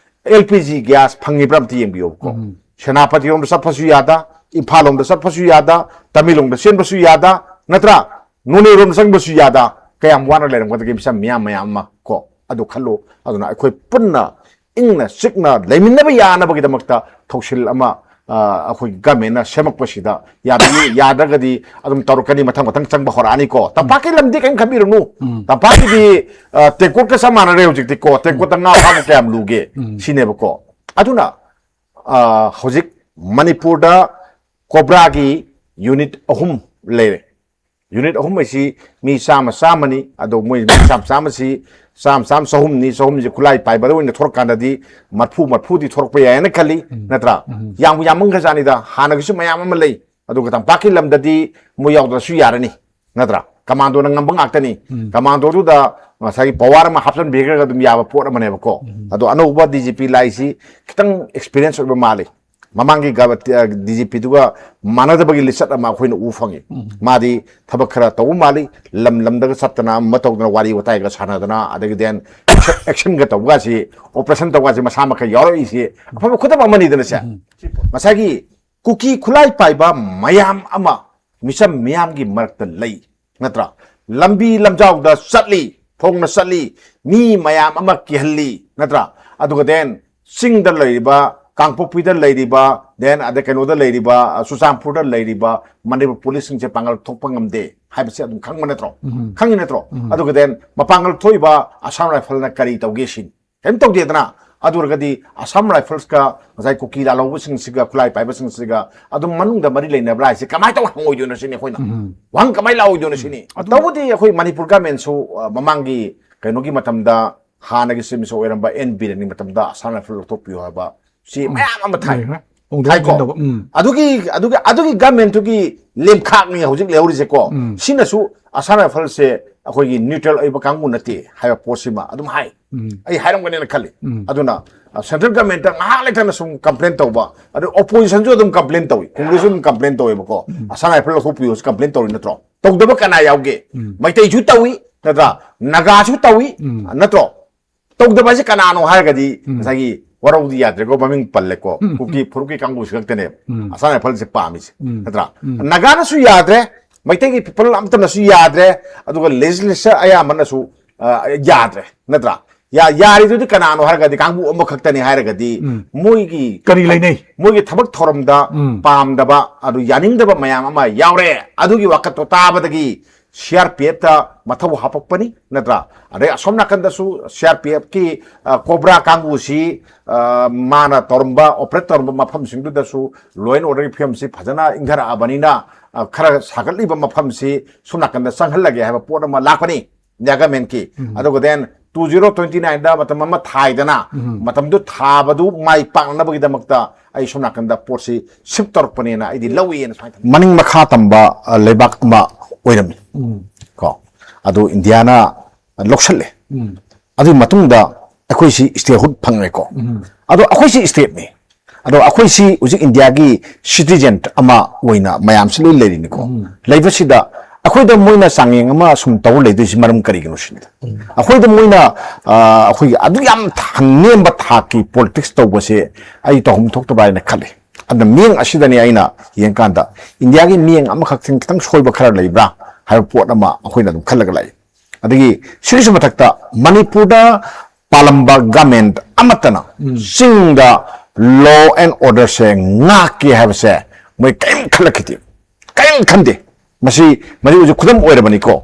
ꯑꯦꯜ ꯄꯤ ꯖꯤ ꯒ꯭ꯌꯥꯁ ꯐꯪꯉꯤꯕ꯭ꯔꯥ ꯑꯝꯇ ꯌꯦꯡꯕꯤꯌꯣꯕꯀꯣ꯫ ꯎꯝ꯫ ꯁꯦꯅꯥꯄꯇꯤꯔꯣꯝꯗ ꯆꯠꯄꯁꯨ ꯌꯥꯗ, ꯏꯝꯐꯥꯜ ꯂꯣꯝꯗ ꯆꯠꯄꯁꯨ ꯌꯥꯗ, ꯇꯃꯦꯡꯂꯣꯡꯗ ꯆꯦꯟꯕꯁꯨ ꯌꯥꯗ, ꯅꯠꯇ꯭ꯔꯥ? ꯅꯣꯅꯦꯔꯣꯝꯗ ꯆꯪꯕꯁꯨ ꯌꯥꯗ, ꯀꯌꯥꯝ ꯋꯥꯅ ꯂꯩꯔꯝꯒꯗꯒꯦ ꯃꯤꯆꯝ ꯃꯤꯌꯥꯝ ꯃꯌꯥꯝ ꯑꯃ ꯀꯣ꯫ ꯑꯗꯨ ꯈꯜꯂꯨ꯫ ꯑꯗꯨꯅ ꯑꯩꯈꯣꯏ ꯄꯨꯟꯅ ꯏꯪꯅ ꯆꯤꯛꯅ ꯂꯩꯃꯤꯟꯅꯕ ꯌꯥꯅꯕꯒꯤꯗꯃꯛꯇ ꯊꯧꯁꯤꯜ ꯑꯃ, ꯑ, ꯑꯩꯈꯣꯏꯒꯤ ꯒꯃꯦꯟꯅ ꯁꯦꯝꯃꯛꯄꯁꯤꯗ ꯌꯥꯗ-, ꯌꯥꯗ꯭ꯔꯒꯗꯤ ꯑꯗꯨꯝ ꯇꯧꯔꯛꯀꯅꯤ, ꯃꯊꯪ ꯃꯊꯪ ꯆꯪꯕ ꯍꯧꯔꯛꯑꯅꯤꯀꯣ꯫ ꯇꯝꯄꯥꯛꯀꯤ ꯂꯝꯗꯤ ꯀꯔꯤꯝ ꯈꯟꯕꯤꯔꯨꯅꯨ꯫ ꯎꯝ꯫ ꯇꯝꯄꯥꯛꯀꯤꯗꯤ, ꯑ, ꯇꯦꯡꯀꯣꯠꯀ ꯆꯞ ꯃꯥꯟꯅꯔꯦ ꯍꯧꯖꯤꯛꯇꯤ ꯀꯣ꯫ ꯇꯦꯡꯀꯣꯠꯇ ꯉꯥ ꯐꯥꯕ ꯀꯌꯥꯝ ꯂꯨꯒꯦ? ꯎꯝ꯫ ꯁꯤꯅꯦꯕꯀꯣ꯫ ꯑꯗꯨꯅ, ꯑ, ꯍꯧꯖꯤꯛ ꯃꯅꯤꯄꯨꯔꯗ ꯀꯣꯕ꯭ꯔꯥꯒꯤ ꯌꯨꯅꯤꯠ ꯑꯍꯨꯝ ꯂꯩꯔꯦ꯫ ꯌꯨꯅꯤꯠ ꯑꯍꯨꯝ ꯑꯁꯤ ꯃꯤ ꯆꯥꯝꯃ ꯆꯥꯝꯃꯅꯤ, ꯑꯗꯣ ꯃꯣꯏ ꯃꯤ ꯆꯥꯝꯃ ꯆꯥꯝꯃꯁꯤ ꯆꯥꯝꯃ ꯆꯥꯝꯃ ꯆꯍꯨꯝꯅꯤ, ꯆꯍꯨꯝꯁꯤ ꯈꯨꯠꯂꯥꯏ ꯄꯥꯏꯕꯗ ꯑꯣꯏꯅ ꯊꯣꯔꯛꯀꯥꯟꯗꯗꯤ ꯃꯔꯐꯨ ꯃꯔꯐꯨꯗꯤ ꯊꯣꯔꯛꯄ ꯌꯥꯏꯅ ꯈꯜꯂꯤ, ꯎꯝ꯫ ꯅꯠꯇ꯭ꯔꯥ? ꯎꯝ꯫ ꯌꯥꯝꯕꯨ ꯌꯥꯝꯃꯟꯈ꯭ꯔꯖꯥꯠꯅꯤꯗ, ꯍꯥꯟꯅꯒꯤꯁꯨ ꯃꯌꯥꯝ ꯑꯃ ꯂꯩ꯫ ꯑꯗꯨꯒ ꯇꯝꯄꯥꯛꯀꯤ ꯂꯝꯗꯗꯤ ꯃꯣꯏ ꯌꯥꯎꯗ꯭ꯔꯁꯨ ꯌꯥꯔꯅꯤ, ꯅꯠꯇ꯭ꯔꯥ? ꯀꯃꯥꯟꯗꯣꯅ ꯉꯝꯕ ꯉꯥꯛꯇꯅꯤ꯫ ꯎꯝ꯫ ꯀꯃꯥꯟꯗꯣꯗꯨꯗ ꯉꯁꯥꯏꯒꯤ ꯄꯋꯥꯔ ꯑꯃ ꯍꯥꯞꯆꯤꯟꯕꯤꯈ꯭ꯔꯒ ꯑꯗꯨꯝ ꯌꯥꯕ ꯄꯣꯠ ꯑꯃꯅꯦꯕꯀꯣ꯫ ꯎꯝ꯫ ꯑꯗꯣ ꯑꯅꯧꯕ ꯗꯤ ꯖꯤ ꯄꯤ ꯂꯥꯛꯏꯁꯤ ꯈꯤꯇꯪ ꯑꯦꯛꯁꯄꯤꯔꯤꯌꯦꯟꯁ ꯑꯣꯏꯕ ꯃꯥꯜꯂꯤ꯫ ꯃꯃꯥꯡꯒꯤ ꯒ-, ꯗꯤ ꯖꯤ ꯄꯤꯗꯨꯒ ꯃꯥꯟꯅꯗꯕꯒꯤ ꯂꯤꯆꯠ ꯑꯃ ꯑꯩꯈꯣꯏꯅ ꯎꯕ ꯐꯪꯉꯤ꯫ ꯎꯝ꯫ ꯃꯥꯗꯤ ꯊꯕꯛ ꯈꯔ ꯇꯧꯕ ꯃꯥꯜꯂꯤ, ꯂꯝ ꯂꯝꯗꯒ ꯆꯠꯇꯅ ꯑꯃ ꯇꯧꯗꯅ ꯋꯥꯔꯤ ꯋꯥꯇꯥꯏꯒ ꯁꯥꯟꯅꯗꯅ, ꯑꯗꯒꯤ then ꯑꯦꯛꯁꯟꯒ ꯇꯧꯕꯒꯁꯤ, ꯑꯣꯄꯔꯦꯁꯟ ꯇꯧꯕꯒꯁꯤ ꯃꯁꯥꯃꯛꯀ ꯌꯥꯎꯔꯛꯏꯁꯤ ꯑꯐꯕ ꯈꯨꯗꯝ ꯑꯃꯅꯤꯗꯅ ꯁꯦ꯫ ꯎꯝ꯫ ꯉꯁꯥꯏꯒꯤ ꯀꯨꯀꯤ ꯈꯨꯠꯂꯥꯏ ꯄꯥꯏꯕ ꯃꯌꯥꯝ ꯑꯃ ꯃꯤꯆꯝ ꯃꯤꯌꯥꯝꯒꯤ ꯃꯔꯛꯇ ꯂꯩ, ꯅꯠꯇ꯭ꯔꯥ? ꯂꯝꯕꯤ ꯂꯝꯖꯥꯎꯗ ꯆꯠꯂꯤ, ꯐꯣꯡꯅ ꯆꯠꯂꯤ, ꯃꯤ ꯃꯌꯥꯝ ꯑꯃ ꯀꯤꯍꯜꯂꯤ, ꯅꯠꯇ꯭ꯔꯥ? ꯑꯗꯨꯒ then ꯆꯤꯡꯗ ꯂꯩꯔꯤꯕ, ꯀꯥꯡꯄꯣꯛꯄꯤꯗ ꯂꯩꯔꯤꯕ, then ꯑꯗ ꯀꯩꯅꯣꯗ ꯂꯩꯔꯤꯕ, ꯑ, ꯆꯨꯔꯆꯥꯟꯄꯨꯔꯗ ꯂꯩꯔꯤꯕ ꯃꯅꯤꯄꯨꯔ ꯄꯨꯂꯤꯁꯁꯤꯡꯁꯦ ꯄꯥꯡꯒꯜ ꯊꯣꯛꯄ ꯉꯝꯗꯦ ꯍꯥꯏꯕꯁꯤ ꯑꯗꯨꯝ ꯈꯪꯕ ꯅꯠꯇ꯭ꯔꯣ? ꯎꯝ꯫ ꯈꯪꯉꯤ ꯅꯠꯇ꯭ꯔꯣ? ꯎꯝ꯫ ꯑꯗꯨꯒ then ꯃꯄꯥꯡꯒꯜ ꯊꯣꯛꯏꯕ ꯑꯁꯥꯝ ꯔꯥꯏꯐꯜꯅ ꯀꯔꯤ ꯇꯧꯒꯦ ꯁꯤꯅꯤ꯫ ꯀꯔꯤꯝ ꯇꯧꯗꯦꯗꯅ꯫ ꯑꯗꯨ ꯑꯣꯏꯔꯒꯗꯤ ꯑꯁꯥꯝ ꯔꯥꯏꯐꯜꯁꯀ ꯉꯁꯥꯏ ꯀꯨꯀꯤ ꯂꯥꯜꯍꯧꯕꯁꯤꯡꯁꯤꯒ, ꯈꯨꯠꯂꯥꯏ ꯄꯥꯏꯕꯁꯤꯡꯁꯤꯒ ꯑꯗꯨꯝ ꯃꯅꯨꯡꯗ ꯃꯔꯤ ꯂꯩꯅꯕ꯭ꯔꯥ ꯍꯥꯏꯁꯦ ꯀꯃꯥꯏꯅ ꯇꯧ ꯍꯪꯉꯣꯏꯗꯣꯏꯅꯣ ꯁꯤꯅꯤ ꯑꯩꯈꯣꯏꯅ꯫ ꯎꯝ꯫ ꯋꯥꯍꯪ ꯀꯃꯥꯏꯅ ꯂꯥꯛꯑꯣꯏꯗꯣꯏꯅꯣ ꯁꯤꯅꯤ꯫ ꯑꯗꯨ ꯇꯧꯕꯗꯤ ꯑꯩꯈꯣꯏ ꯃꯅꯤꯄꯨꯔ ꯒꯃꯦꯟꯁꯨ, ꯑ, ꯃꯃꯥꯡꯒꯤ ꯀꯩꯅꯣꯒꯤ ꯃꯇꯝꯗ ꯍꯥꯟꯅꯒꯤ ꯆꯤꯐ ꯃꯤꯅꯤꯁꯇꯔ ꯑꯣꯏꯔꯝꯕ ꯑꯦꯟ ꯕꯤꯔꯦꯟꯒꯤ ꯃꯇꯝꯗ ꯑꯁꯥꯝ ꯔꯥꯏꯐꯜ ꯂꯧꯊꯣꯛꯄꯤꯌꯨ ꯍꯥꯏꯕ ꯁꯤ ꯃꯌꯥꯝ ꯑꯃ ꯊꯥꯏ꯫ ꯂꯩꯈ꯭ꯔꯦ꯫ ꯍꯣꯡꯗꯣꯛ ꯊꯥꯏꯀꯣ꯫ ꯍꯣꯡꯖꯤꯟ ꯇꯧꯕ꯫ ꯎꯝ꯫ ꯑꯗꯨꯒꯤ, ꯑꯗꯨꯒꯤ, ꯑꯗꯨꯒꯤ ꯒꯃꯦꯟꯇꯨꯒꯤ ꯂꯦꯝꯈꯥꯛꯅꯤ ꯍꯧꯖꯤꯛ ꯂꯩꯍꯧꯔꯤꯁꯦꯀꯣ꯫ ꯎꯝ꯫ ꯁꯤꯅꯁꯨ ꯑꯁꯥꯝ ꯔꯥꯏꯐꯜꯁꯦ ꯑꯩꯈꯣꯏꯒꯤ ꯅ꯭ꯌꯨꯇ꯭ꯔꯦꯜ ꯑꯣꯏꯕ ꯀꯥꯡꯕꯨ ꯅꯠꯇꯦ ꯍꯥꯏꯕ ꯄꯣꯠꯁꯤꯃ ꯑꯗꯨꯝ ꯍꯥꯏ꯫ ꯎꯝ꯫ ꯑꯩ ꯍꯥꯏꯔꯝꯒꯅꯦꯅ ꯈꯜꯂꯤ꯫ ꯎꯝ꯫ ꯑꯗꯨꯅ, ꯑ, ꯁꯦꯟꯇ꯭ꯔꯦꯜ ꯒꯃꯦꯟꯇ ꯉꯥꯏꯍꯥꯛ ꯂꯩꯇꯅ ꯁꯨꯝ ꯀꯝꯄ꯭ꯂꯦꯟ ꯇꯧꯕ, ꯑꯗꯨ ꯑꯣꯄꯣꯖꯤꯁꯟꯁꯨ ꯑꯗꯨꯝ ꯀꯝꯄ꯭ꯂꯦꯟ ꯇꯧꯏ, ꯀꯣꯡꯒ꯭ꯔꯦꯁꯁꯨ ꯑꯗꯨꯝ ꯀꯝꯄ꯭ꯂꯦꯟ ꯇꯧꯋꯦꯕꯀꯣ꯫ ꯎꯝ꯫ ꯑꯁꯥꯝ ꯔꯥꯏꯐꯜ ꯂꯧꯊꯣꯛꯄꯤꯌꯣꯁꯨ ꯀꯝꯄ꯭ꯂꯦꯟ ꯇꯧꯔꯤ ꯅꯠꯇ꯭ꯔꯣ? ꯇꯧꯗꯕ ꯀꯅꯥ ꯌꯥꯎꯒꯦ? ꯎꯝ꯫ ꯃꯩꯇꯩꯁꯨ ꯇꯧꯏ, ꯅꯠꯇ꯭ꯔꯥ? ꯅꯥꯒꯥꯁꯨ ꯇꯧꯏ, ꯎꯝ꯫ ꯅꯠꯇ꯭ꯔꯣ? ꯇꯧꯗꯕ ꯍꯥꯏꯁꯦ ꯀꯅꯥꯅꯣ ꯍꯥꯏꯔꯒꯗꯤ, ꯎꯝ꯫ ꯉꯁꯥꯏꯒꯤ ꯋꯥꯔꯧꯗꯤ ꯌꯥꯗ꯭ꯔꯦꯀꯣ, ꯃꯃꯤꯡ ꯄꯜꯂꯦꯀꯣ, ꯎꯝ꯫ ꯀꯨꯀꯤ ꯐꯨꯔꯨꯞꯀꯤ ꯀꯥꯡꯕꯨꯁꯨ ꯈꯛꯇꯅꯦꯕ ꯎꯝ꯫ ꯑꯁꯥꯝ ꯔꯥꯏꯐꯜꯁꯦ ꯄꯥꯝꯃꯤꯁꯦ, ꯎꯝ꯫ ꯅꯠꯇ꯭ꯔꯥ? ꯎꯝ꯫ ꯅꯥꯒꯥꯅꯁꯨ ꯌꯥꯗ꯭ꯔꯦ, ꯃꯩꯇꯩꯒꯤ ꯄꯤꯄꯜ ꯑꯝꯇꯅꯁꯨ ꯌꯥꯗ꯭ꯔꯦ, ꯑꯗꯨꯒ ꯂꯦꯖꯤꯁꯂꯦꯆꯔ ꯑꯌꯥꯝꯕꯅꯁꯨ, ꯑ, ꯌꯥꯗ꯭ꯔꯦ, ꯅꯠꯇ꯭ꯔꯥ? ꯌꯥ-, ꯌꯥꯔꯤꯗꯨꯗꯤ ꯀꯅꯥꯅꯣ ꯍꯥꯏꯔꯒꯗꯤ ꯀꯥꯡꯕꯨ ꯑꯃꯈꯛꯇꯅꯤ ꯍꯥꯏꯔꯒꯗꯤ ꯎꯝ꯫ ꯃꯣꯏꯒꯤ ꯀꯔꯤ ꯂꯩꯅꯩ? ꯃꯣꯏꯒꯤ ꯊꯕꯛ ꯊꯧꯔꯝꯗ ꯎꯝ꯫ ꯄꯥꯝꯗꯕ, ꯑꯗꯨ ꯌꯥꯅꯤꯡꯗꯕ ꯃꯌꯥꯝ ꯑꯃ ꯌꯥꯎꯔꯦ꯫ ꯑꯗꯨꯒꯤ ꯋꯥꯀꯠꯇꯣ ꯇꯥꯕꯗꯒꯤ ꯁꯤ ꯑꯥꯔ ꯄꯤ ꯑꯦꯐꯇ ꯃꯊꯧ ꯍꯥꯄꯛꯄꯅꯤ, ꯅꯠꯇ꯭ꯔꯥ? ꯑꯗꯩ ꯑꯁꯣꯝ ꯅꯥꯀꯟꯗꯁꯨ ꯁꯤ ꯑꯥꯔ ꯄꯤ ꯑꯦꯐꯀꯤ, ꯑ, ꯀꯣꯕ꯭ꯔꯥ ꯀꯥꯡꯕꯨꯁꯤ, ꯑ, ꯃꯥꯅ ꯇꯧꯔꯝꯕ, ꯑꯣꯄꯔꯦꯠ ꯇꯧꯔꯝꯕ ꯃꯐꯝꯁꯤꯡꯗꯨꯗꯁꯨ law and orderꯒꯤ ꯐꯤꯕꯝꯁꯤ ꯐꯖꯅ ꯏꯪꯊꯔꯛꯑꯕꯅꯤꯅ, ꯑ, ꯈꯔ ꯁꯥꯒꯠꯂꯤꯕ ꯃꯐꯝꯁꯤ ꯁꯣꯝ ꯅꯥꯀꯟꯗ ꯆꯪꯍꯜꯂꯒꯦ ꯍꯥꯏꯕ ꯄꯣꯠ ꯑꯃ ꯂꯥꯛꯄꯅꯤ ꯏꯟꯗꯤꯌꯥ ꯒꯃꯦꯟꯀꯤ꯫ ꯎꯝ꯫ ꯑꯗꯨꯒ then two zero twenty nineꯗ ꯃꯇꯝ ꯑꯃ ꯊꯥꯏꯗꯅ, ꯎꯝ꯫ ꯃꯇꯝꯗꯨ ꯊꯥꯕꯗꯨ ꯃꯥꯏ ꯄꯥꯛꯅꯕꯒꯤꯗꯃꯛꯇ ꯑꯩ ꯁꯣꯝ ꯅꯥꯀꯟꯗ ꯄꯣꯠꯁꯤ ꯁꯤꯐ ꯇꯧꯔꯛꯄꯅꯦꯅ ꯑꯩꯗꯤ ꯂꯧꯏꯅ ꯁꯨꯃꯥꯏꯅ ꯊꯝꯃꯤ꯫ ꯃꯅꯤꯡ ꯃꯈꯥ ꯇꯝꯕ, ꯑ, ꯂꯩꯕꯥꯛ ꯑꯃ ꯑꯣꯏꯔꯝꯃꯤ꯫ ꯎꯝ꯫ ꯀꯣ, ꯑꯗꯨ ꯏꯟꯗꯤꯌꯥꯅ ꯂꯧꯁꯜꯂꯦ꯫ ꯎꯝ꯫ ꯑꯗꯨꯒꯤ ꯃꯇꯨꯡꯗ ꯑꯩꯈꯣꯏꯁꯤ statehood ꯐꯪꯉꯦꯀꯣ꯫ ꯎꯝ꯫ ꯑꯗꯣ ꯑꯩꯈꯣꯏꯁꯤ stateꯅꯤ꯫ ꯑꯗꯣ ꯑꯩꯈꯣꯏꯁꯤ ꯍꯧꯖꯤꯛ ꯏꯟꯗꯤꯌꯥꯒꯤ citizen ꯑꯃ ꯑꯣꯏꯅ ꯃꯌꯥꯝꯁꯤ ꯂꯣꯏ ꯂꯩꯔꯤꯅꯤꯀꯣ꯫ ꯎꯝ꯫ ꯂꯩꯕꯁꯤꯗ ꯑꯩꯈꯣꯏꯗ ꯃꯣꯏꯅ ꯆꯥꯡꯌꯦꯡ ꯑꯃ ꯁꯨꯝ ꯇꯧꯔ ꯂꯩꯗꯣꯏꯁꯤ ꯃꯔꯝ ꯀꯔꯤꯒꯤꯅꯣ ꯁꯤꯅꯤꯗ꯫ ꯎꯝ꯫ ꯑꯩꯈꯣꯏꯗ ꯃꯣꯏꯅ, ꯑ, ꯑꯩꯈꯣꯏꯒꯤ ꯑꯗꯨ ꯌꯥꯝ ꯊꯥ-, ꯅꯦꯝꯕ ꯊꯥꯛꯀꯤ politics ꯇꯧꯕꯁꯦ ꯑꯩ ꯇꯧꯐꯝ ꯊꯣꯛꯇꯕ ꯍꯥꯏꯅ ꯈꯜꯂꯤ꯫ ꯑꯗꯨꯅ ꯃꯤꯠꯌꯦꯡ ꯑꯁꯤꯗꯅꯤ ꯑꯩꯅ ꯌꯦꯡꯀꯥꯟꯗ ꯏꯟꯗꯤꯌꯥꯒꯤ ꯃꯤꯠꯌꯦꯡ ꯑꯃꯈꯛꯇꯪ ꯈꯤꯇꯪ ꯁꯣꯏꯕ ꯈꯔ ꯂꯩꯕ꯭ꯔꯥ ꯍꯥꯏꯕ ꯄꯣꯠ ꯑꯃ ꯑꯩꯈꯣꯏꯅ ꯑꯗꯨꯝ ꯈꯜꯂꯒ ꯂꯩ꯫ ꯑꯗꯒꯤ ꯁꯤꯒꯤꯁꯨ ꯃꯊꯛꯇ ꯃꯅꯤꯄꯨꯔꯗ ꯄꯥꯜꯂꯝꯕ ꯒꯃꯦꯟ ꯑꯃꯠꯇꯅ ꯆꯤꯡꯗ law and order ꯁꯦ ꯉꯥꯛꯀꯦ ꯍꯥꯏꯕꯁꯦ ꯃꯣꯏ ꯀꯔꯤꯝ ꯈꯜꯂꯛꯈꯤꯗꯦ, ꯀꯔꯤꯝ ꯈꯟꯗꯦ꯫ ꯃꯁꯤ ꯃꯁꯤ ꯍꯧꯖꯤꯛ ꯈꯨꯗꯝ ꯑꯣꯏꯔꯕꯅꯤꯀꯣ꯫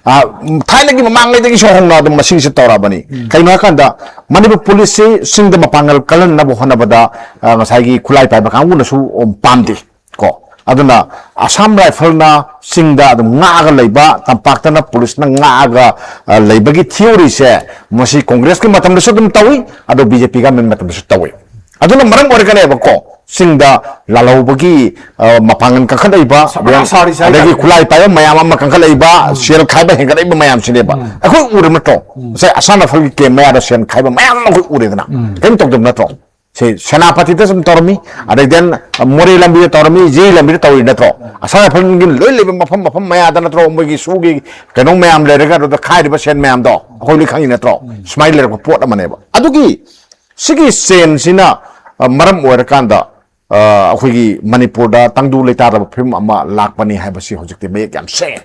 ꯑ, ꯊꯥꯏꯅꯒꯤ ꯃꯃꯥꯡꯉꯩꯗꯒꯤꯁꯨ ꯍꯧꯅ ꯑꯗꯨꯝ ꯃꯁꯤꯡꯁꯤ ꯇꯧꯔꯛꯑꯕꯅꯤ꯫ ꯀꯩꯅꯣ ꯍꯥꯏꯀꯥꯟꯗ ꯃꯅꯤꯄꯨꯔ ꯄꯨꯂꯤꯁꯁꯤ ꯆꯤꯡꯗ ꯃꯄꯥꯡꯒꯜ ꯀꯜꯍꯟꯅꯕ ꯍꯣꯠꯅꯕꯗ, ꯑ, ꯉꯁꯥꯏꯒꯤ ꯈꯨꯠꯂꯥꯏ ꯄꯥꯏꯕ ꯀꯥꯡꯕꯨꯅꯁꯨ, ꯎꯝ, ꯄꯥꯝꯗꯦ ꯀꯣ꯫ ꯑꯗꯨꯅ ꯑꯁꯥꯝ ꯔꯥꯏꯐꯜꯅ ꯆꯤꯡꯗ ꯑꯗꯨꯝ ꯉꯥꯛꯑꯒ ꯂꯩꯕ, ꯇꯝꯄꯥꯛꯇꯅ ꯄꯨꯂꯤꯁꯅ ꯉꯥꯛꯑꯒ, ꯑ, ꯂꯩꯕꯒꯤ theory ꯁꯦ ꯃꯁꯤ ꯀꯣꯡꯒ꯭ꯔꯦꯁꯀꯤ ꯃꯇꯝꯗꯁꯨ ꯑꯗꯨꯝ ꯇꯧꯏ, ꯑꯗꯣ ꯕꯤ ꯖꯦ ꯄꯤ ꯒꯃꯦꯟ ꯃꯇꯝꯗꯁꯨ ꯇꯧꯏ꯫ ꯑꯗꯨꯅ ꯃꯔꯝ ꯑꯣꯏꯔꯒꯅꯦꯕꯀꯣ ꯆꯤꯡꯗ ꯂꯥꯜꯍꯧꯕꯒꯤ, ꯑ, ꯃꯄꯥꯡꯒꯜ ꯀꯟꯈꯠꯂꯛꯏꯕ, ꯁꯥ-, ꯁꯥꯔꯤꯁꯦ ꯑꯗꯒꯤ ꯍꯥꯏꯇꯥꯔꯦ꯫ ꯈꯨꯠꯂꯥꯏ ꯄꯥꯏꯕ ꯃꯌꯥꯝ ꯑꯃ ꯀꯟꯈꯠꯂꯛꯏꯕ, ꯁꯦꯜ ꯈꯥꯏꯕ ꯍꯦꯟꯒꯠꯂꯛꯏꯕ ꯃꯌꯥꯝꯁꯤꯅꯦꯕ꯫ ꯑꯩꯈꯣꯏ ꯎꯔꯕ ꯅꯠꯇ꯭ꯔꯣ? ꯉꯁꯥꯏ ꯑꯁꯥꯝ ꯔꯥꯏꯐꯜꯒꯤ ꯀꯦꯝ ꯃꯌꯥꯗ ꯁꯦꯜ ꯈꯥꯏꯕ ꯃꯌꯥꯝ ꯑꯃ ꯑꯩꯈꯣꯏ ꯎꯔꯦꯗꯅ꯫ ꯀꯔꯤꯝ ꯇꯧꯗꯕ ꯅꯠꯇ꯭ꯔꯣ? ꯁꯤ ꯁꯦꯅꯥꯄꯇꯤꯗ ꯁꯨꯝ ꯇꯧꯔꯝꯃꯤ, ꯑꯗꯩ then ꯃꯣꯔꯦ ꯂꯝꯕꯤꯗ ꯇꯧꯔꯝꯃꯤ, ꯖꯤ ꯂꯝꯕꯤꯗ ꯇꯧꯔꯤ ꯅꯠꯇ꯭ꯔꯣ? ꯑꯁꯥꯝ ꯔꯥꯏꯐꯜꯒꯤ ꯂꯣꯏ ꯂꯩꯕ ꯃꯐꯝ ꯃꯐꯝ ꯃꯌꯥꯗ ꯅꯠꯇ꯭ꯔꯣ ꯃꯣꯏꯒꯤ ꯁꯨꯒꯤ ꯀꯩꯅꯣ ꯃꯌꯥꯝ ꯂꯩꯔꯒ ꯑꯗꯨꯗ ꯈꯥꯏꯔꯤꯕ ꯁꯦꯜ ꯃꯌꯥꯝꯗꯣ ꯑꯩꯈꯣꯏ ꯂꯣꯏ ꯈꯪꯉꯤ ꯅꯠꯇ꯭ꯔꯣ? ꯁꯨꯃꯥꯏꯅ ꯂꯩꯔꯛꯄ ꯄꯣꯠ ꯑꯃꯅꯦꯕ꯫ ꯑꯗꯨꯒꯤ ꯁꯤꯒꯤ ꯆꯦꯟꯁꯤꯅ, ꯑ, ꯃꯔꯝ ꯑꯣꯏꯔꯀꯥꯟꯗ, ꯑ, ꯑꯩꯈꯣꯏꯒꯤ ꯃꯅꯤꯄꯨꯔꯗ ꯇꯪꯗꯨ ꯂꯩꯇꯥꯗꯕ ꯐꯤꯕꯝ ꯑꯃ ꯂꯥꯛꯄꯅꯤ ꯍꯥꯏꯕꯁꯤ ꯍꯧꯖꯤꯛꯇꯤ ꯃꯌꯦꯛ ꯌꯥꯝ ꯁꯦꯡꯉꯦ꯫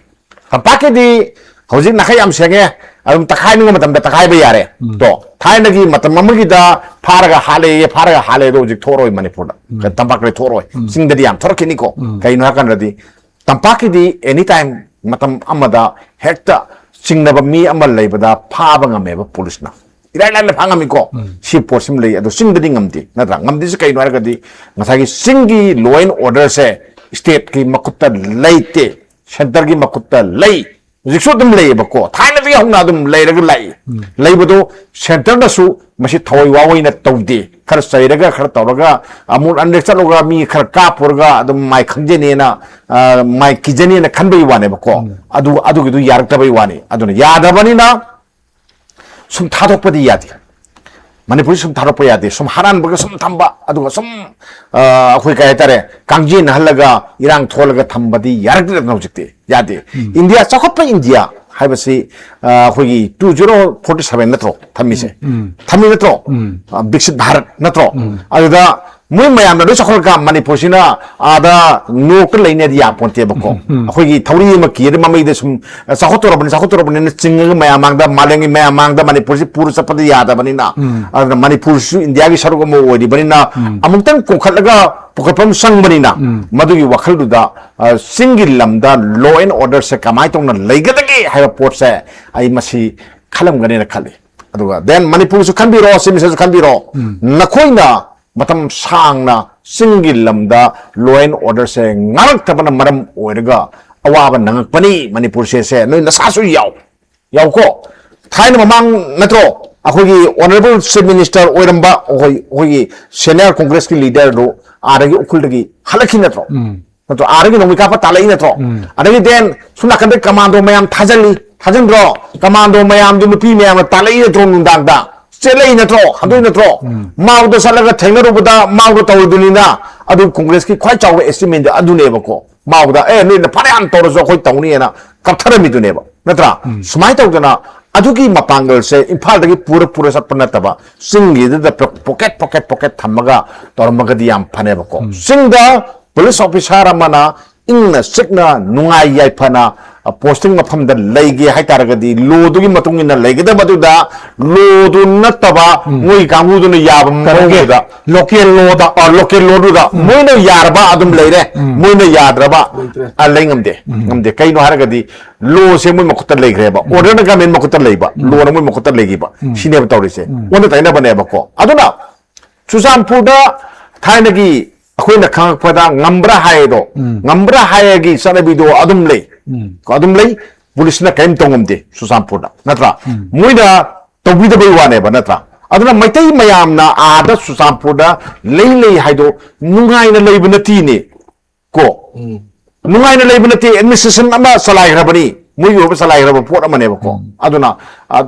ꯇꯝꯄꯥꯛꯀꯤꯗꯤ ꯍꯧꯖꯤꯛ ꯅꯥꯈꯩ ꯌꯥꯝ ꯁꯦꯡꯉꯦ, ꯑꯗꯨꯝ ꯇꯛꯈꯥꯏꯅꯤꯡꯕ ꯃꯇꯝꯗ ꯇꯛꯈꯥꯏꯕ ꯌꯥꯔꯦ꯫ ꯇꯣ, ꯊꯥꯏꯅꯒꯤ ꯃꯇꯝ ꯑꯃꯒꯤꯗ ꯐꯥꯔꯒ ꯍꯥꯠꯂꯦꯌꯦ, ꯐꯥꯔꯒ ꯍꯥꯠꯂꯦ, ꯑꯗꯣ ꯍꯧꯖꯤꯛ ꯊꯣꯛꯑꯔꯣꯏ ꯃꯅꯤꯄꯨꯔꯗ꯫ ꯇꯝꯄꯥꯛꯇꯗꯤ ꯊꯣꯛꯑꯔꯣꯏ꯫ ꯆꯤꯡꯗꯗꯤ ꯌꯥꯝ ꯊꯣꯔꯛꯈꯤꯅꯤꯀꯣ꯫ ꯀꯩꯅꯣ ꯍꯥꯏꯀꯥꯟꯗꯗꯤ ꯇꯝꯄꯥꯛꯀꯤꯗꯤ any time ꯃꯇꯝ ꯑꯃꯗ ꯍꯦꯛꯇ ꯆꯤꯡꯅꯕ ꯃꯤ ꯑꯃ ꯂꯩꯕꯗ ꯐꯥꯕ ꯉꯝꯃꯦꯕ ꯄꯨꯂꯤꯁꯅ꯫ ꯏꯔꯥꯏ ꯂꯥꯏꯅ ꯐꯥ ꯉꯝꯃꯤꯀꯣ꯫ ꯁꯤ ꯄꯣꯠꯁꯤꯃ ꯂꯩ, ꯑꯗꯣ ꯆꯤꯡꯗꯗꯤ ꯉꯝꯗꯦ, ꯅꯠꯇ꯭ꯔꯥ? ꯉꯝꯗ꯭ꯔꯤꯁꯦ ꯀꯩꯅꯣ ꯍꯥꯏꯔꯒꯗꯤ ꯉꯁꯥꯏꯒꯤ ꯆꯤꯡꯒꯤ law and order say state ꯀꯤ ꯃꯈꯨꯠꯇ ꯂꯩꯇꯦ, centre ꯒꯤ ꯃꯈꯨꯠꯇ ꯂꯩ꯫ ꯍꯧꯖꯤꯛꯁꯨ ꯑꯗꯨꯝ ꯂꯩꯌꯦꯕꯀꯣ, ꯊꯥꯏꯅꯗꯒꯤ ꯍꯧꯅ ꯑꯗꯨꯝ ꯂꯩꯔꯒ ꯂꯥꯛꯏ꯫ ꯂꯩꯕꯗꯣ centre ꯅꯁꯨ ꯃꯁꯤ ꯊꯋꯥꯏ ꯋꯥ ꯑꯣꯏꯅ ꯇꯧꯗꯦ꯫ ꯈꯔ ꯆꯩꯔꯒ, ꯈꯔ ꯇꯧꯔꯒ, ꯑꯃꯨꯛ ꯑꯅꯤꯔꯛ ꯆꯠꯂꯨꯔꯒ ꯃꯤ ꯈꯔ ꯀꯥꯞꯄꯨꯔꯒ ꯑꯗꯨꯝ ꯃꯥꯏ ꯈꯪꯖꯅꯦꯅ, ꯑ, ꯃꯥꯏ ꯀꯤꯖꯅꯦꯅ ꯈꯟꯕꯒꯤ ꯋꯥꯅꯦꯕꯀꯣ꯫ ꯑꯗꯨ, ꯑꯗꯨꯒꯤꯗꯨ ꯌꯥꯔꯛꯇꯕꯩ ꯋꯥꯅꯤ꯫ ꯑꯗꯨꯅ ꯌꯥꯗꯕꯅꯤꯅ ꯁꯨꯝ ꯊꯥꯗꯣꯛꯄꯗꯤ ꯌꯥꯗꯦ꯫ ꯃꯅꯤꯄꯨꯔꯁꯤ ꯁꯨꯝ ꯊꯥꯗꯣꯛꯄ ꯌꯥꯗꯦ꯫ ꯁꯨꯝ ꯍꯥꯠꯍꯟꯕꯒ ꯁꯨꯝ ꯊꯝꯕ, ꯑꯗꯨꯒ ꯁꯨꯝ, ꯑ, ꯑꯩꯈꯣꯏ ꯀꯩ ꯍꯥꯏꯇꯥꯔꯦ, ꯀꯥꯡꯖꯦꯟꯅꯍꯜꯂꯒ ꯏꯔꯥꯡ ꯊꯣꯛꯍꯜꯂꯒ ꯊꯝꯕꯗꯤ ꯌꯥꯔꯛꯇ꯭ꯔꯦꯗꯅ ꯍꯧꯖꯤꯛꯇꯤ꯫ ꯌꯥꯗꯦ꯫ ꯏꯟꯗꯤꯌꯥ, ꯆꯥꯎꯈꯠꯄ ꯏꯟꯗꯤꯌꯥ ꯍꯥꯏꯕꯁꯤ, ꯑ, ꯑꯩꯈꯣꯏꯒꯤ two zero forty seven ꯅꯠꯇ꯭ꯔꯣ ꯊꯝꯃꯤꯁꯦ? ꯊꯝꯃꯤ ꯅꯠꯇ꯭ꯔꯣ? ꯑ, ꯕꯤꯛꯁꯤꯠ ꯚꯥꯔꯠ ꯅꯠꯇ꯭ꯔꯣ? ꯑꯗꯨꯗ ꯃꯣꯏ ꯃꯌꯥꯝꯅ ꯂꯣꯏ ꯆꯥꯎꯈꯠꯂꯒ ꯃꯅꯤꯄꯨꯔꯁꯤꯅ ꯑꯥꯗ ꯅꯣꯛꯇ ꯂꯩꯅꯦꯗꯤ ꯌꯥꯄꯣꯟꯇꯦꯕꯀꯣ꯫ ꯑꯩꯈꯣꯏꯒꯤ ꯊꯧꯔꯤ ꯑꯃ ꯀꯤꯔ ꯃꯃꯩꯗ ꯁꯨꯝ ꯆꯥꯎꯈꯠꯇꯧꯔꯕꯅꯤ, ꯆꯥꯎꯈꯠꯇꯧꯔꯕꯅꯤꯅ ꯆꯤꯡꯉꯒ ꯃꯌꯥꯝ ꯃꯥꯡꯗ, ꯃꯥꯂꯦꯝꯒꯤ ꯃꯌꯥꯝ ꯃꯥꯡꯗ ꯃꯅꯤꯄꯨꯔꯁꯤ ꯄꯨꯔ ꯆꯠꯄꯗꯤ ꯌꯥꯗꯕꯅꯤꯅ, ꯑꯗꯨꯅ ꯃꯅꯤꯄꯨꯔꯁꯤꯁꯨ ꯏꯟꯗꯤꯌꯥꯒꯤ ꯁꯔꯨꯛ ꯑꯃ ꯑꯣꯏꯔꯤꯕꯅꯤꯅ, ꯑꯃꯨꯛꯇꯪ ꯀꯣꯟꯈꯠꯂꯒ ꯄꯨꯈꯠꯄ ꯑꯃ ꯆꯪꯕꯅꯤꯅ, ꯃꯗꯨꯒꯤ ꯋꯥꯈꯜꯗꯨꯗ, ꯑ, ꯆꯤꯡꯒꯤ ꯂꯝꯗ law and order ꯁꯦ ꯀꯃꯥꯏꯅ ꯇꯧꯅ ꯂꯩꯒꯗꯒꯦ ꯍꯥꯏꯕ ꯄꯣꯠꯁꯦ ꯑꯩ ꯃꯁꯤ ꯈꯜꯂꯝꯒꯅꯦꯅ ꯈꯜꯂꯤ꯫ ꯑꯗꯨꯒ then ꯃꯅꯤꯄꯨꯔꯁꯨ ꯈꯟꯕꯤꯔꯣ, ꯆꯤꯞ ꯃꯤꯅꯤꯁꯇꯔꯁꯨ ꯈꯟꯕꯤꯔꯣ, ꯅꯈꯣꯏꯅ ꯃꯇꯝ ꯁꯥꯡꯅ ꯆꯤꯡꯒꯤ ꯂꯝꯗ law and order ꯁꯦ ꯉꯥꯛꯂꯛꯇꯕꯅ ꯃꯔꯝ ꯑꯣꯏꯔꯒ ꯑꯋꯥꯕ ꯅꯪꯉꯛꯄꯅꯤ ꯃꯅꯤꯄꯨꯔꯁꯦ꯫ ꯁꯦ ꯅꯣꯏ ꯅꯁꯥꯁꯨ ꯌꯥꯎ, ꯌꯥꯎꯀꯣ꯫ ꯊꯥꯏꯅ ꯃꯃꯥꯡ ꯅꯠꯇ꯭ꯔꯣ, ꯑꯩꯈꯣꯏꯒꯤ honourable chief minister ꯑꯣꯏꯔꯝꯕ ꯑꯩꯈꯣꯏ, ꯑꯩꯈꯣꯏꯒꯤ senior Congress ꯀꯤ leader ꯗꯨ ꯑꯥꯗꯒꯤ ꯎꯈ꯭ꯔꯨꯜꯗꯒꯤ ꯍꯜꯂꯛꯈꯤ ꯅꯠꯇ꯭ꯔꯣ? ꯅꯠꯇ꯭ꯔꯣ? ꯑꯥꯗꯒꯤ ꯅꯣꯡꯃꯩ ꯀꯥꯞꯄ ꯇꯥꯜꯂꯛꯏ ꯅꯠꯇ꯭ꯔꯣ? ꯑꯗꯒꯤ then ꯁꯣꯝ ꯅꯥꯀꯟꯗ commando ꯃꯌꯥꯝ ꯊꯥꯖꯤꯜꯂꯤ, ꯊꯥꯖꯤꯟꯗ꯭ꯔꯣ? Commando ꯃꯌꯥꯝꯗꯨ ꯅꯨꯄꯤ ꯃꯌꯥꯝꯅ ꯇꯥꯜꯂꯛꯏ ꯅꯠꯇ꯭ꯔꯣ? ꯅꯨꯡꯗꯥꯡꯗ ꯆꯦꯜꯂꯛꯏ ꯅꯠꯇ꯭ꯔꯣ? ꯍꯟꯗꯣꯛꯏ ꯅꯠꯇ꯭ꯔꯣ? ꯃꯥꯎꯗ ꯆꯠꯂꯒ ꯊꯦꯡꯅꯔꯨꯕꯗ ꯃꯥꯎꯗ ꯇꯧꯔꯨꯗꯨꯅꯤꯅ, ꯑꯗꯨ Congress ꯀꯤ ꯈ꯭ꯋꯥꯏ ꯆꯥꯎꯕ achievement ꯗꯤ ꯑꯗꯨꯅꯦꯕꯀꯣ꯫ ꯃꯥꯎꯗ, "ꯑꯦ, ꯅꯣꯏꯅ ꯐꯅꯌꯥꯝ ꯇꯧꯔꯁꯨ ꯑꯩꯈꯣꯏ ꯇꯧꯅꯤꯅ" ꯀꯞꯊꯔꯝꯃꯤꯗꯨꯅꯦꯕ, ꯅꯠꯇ꯭ꯔꯥ? ꯁꯨꯃꯥꯏꯅ ꯇꯧꯗꯅ ꯑꯗꯨꯒꯤ ꯃꯄꯥꯡꯒꯜꯁꯦ ꯏꯝꯐꯥꯜꯗꯒꯤ ꯄꯨꯔ ꯄꯨꯔ ꯆꯠꯄ ꯅꯠꯇꯕ, ꯆꯤꯡꯒꯤꯗꯨꯗ pocket, pocket, pocket ꯊꯝꯃꯒ ꯇꯧꯔꯝꯃꯒꯗꯤ ꯌꯥꯝ ꯐꯅꯦꯕꯀꯣ꯫ ꯆꯤꯡꯗ police officer ꯑꯃꯅ ꯏꯪꯅ ꯆꯤꯛꯅ ꯅꯨꯡꯉꯥꯏ ꯌꯥꯏꯐꯅ, ꯑ, posting ꯃꯐꯝꯗ ꯂꯩꯒꯦ ꯍꯥꯏꯇꯥꯔꯒꯗꯤ, law ꯗꯨꯒꯤ ꯃꯇꯨꯡ ꯏꯟꯅ ꯂꯩꯒꯗꯕꯗꯨꯗ, law ꯗꯨ ꯅꯠꯇꯕ ꯃꯣꯏ ꯀꯥꯡꯕꯨꯗꯨꯅ ꯌꯥꯕ ꯀꯩꯅꯣꯒꯤ ꯃꯑꯣꯡꯗꯨꯗ, local law ꯗ꯫ ꯑ, local law ꯗꯨꯗ ꯃꯣꯏꯅ ꯌꯥꯔꯕ ꯑꯗꯨꯝ ꯂꯩꯔꯦ, ꯃꯣꯏꯅ ꯌꯥꯗ꯭ꯔꯕ, ꯂꯩꯇ꯭ꯔꯦ꯫ ꯑ, ꯂꯩ ꯉꯝꯗꯦ꯫ ꯉꯝꯗꯦ꯫ ꯀꯩꯅꯣ ꯍꯥꯏꯔꯒꯗꯤ, law ꯁꯦ ꯃꯣꯏ ꯃꯈꯨꯠꯇ ꯂꯩꯈ꯭ꯔꯦꯕ, order ꯅ government ꯃꯈꯨꯠꯇ ꯂꯩꯕ, law ꯅ ꯃꯣꯏ ꯃꯈꯨꯠꯇ ꯂꯩꯈꯤꯕ꯫ ꯁꯤꯅꯦꯕ ꯇꯧꯔꯤꯁꯦ꯫ ꯑꯣꯟꯅ ꯇꯩꯅꯕꯅꯦꯕꯀꯣ꯫ ꯑꯗꯨꯅ ꯆꯨꯔꯆꯥꯟꯄꯨꯔꯗ ꯊꯥꯏꯅꯒꯤ ꯑꯩꯈꯣꯏꯅ ꯈꯪꯉꯛꯄꯗ ꯉꯝꯕ꯭ꯔꯥ ꯍꯥꯏꯗꯣ, ꯉꯝꯕ꯭ꯔꯥ ꯍꯥꯏꯒꯤ ꯆꯠꯅꯕꯤꯗꯣ ꯑꯗꯨꯝ ꯂꯩ꯫ ꯀꯣ, ꯑꯗꯨꯝ ꯂꯩ꯫ Police ꯅ ꯀꯔꯤꯝ ꯇꯧ ꯉꯝꯗꯦ ꯆꯨꯔꯆꯥꯟꯄꯨꯔꯗ, ꯅꯠꯇ꯭ꯔꯥ? ꯃꯣꯏꯅ ꯇꯧꯕꯤꯗꯕꯩ ꯋꯥꯅꯦꯕ, ꯅꯠꯇ꯭ꯔꯥ? ꯑꯗꯨꯅ ꯃꯩꯇꯩ ꯃꯌꯥꯝꯅ ꯑꯥꯗ ꯆꯨꯔꯆꯥꯟꯄꯨꯔꯗ ꯂꯩ ꯂꯩ ꯍꯥꯏꯗꯣ ꯅꯨꯡꯉꯥꯏꯅ ꯂꯩꯕ ꯅꯠꯇꯦꯅꯦ꯫ ꯀꯣ, ꯅꯨꯡꯉꯥꯏꯅ ꯂꯩꯕ ꯅꯠꯇꯦ, administration ꯑꯃ ꯆꯂꯥꯏꯈ꯭ꯔꯕꯅꯤ, ꯃꯣꯏꯒꯤ ꯑꯣꯏꯕ ꯆꯂꯥꯏꯈ꯭ꯔꯕ ꯄꯣꯠ ꯑꯃꯅꯦꯕꯀꯣ꯫ ꯑꯗꯨꯅ, ꯑ,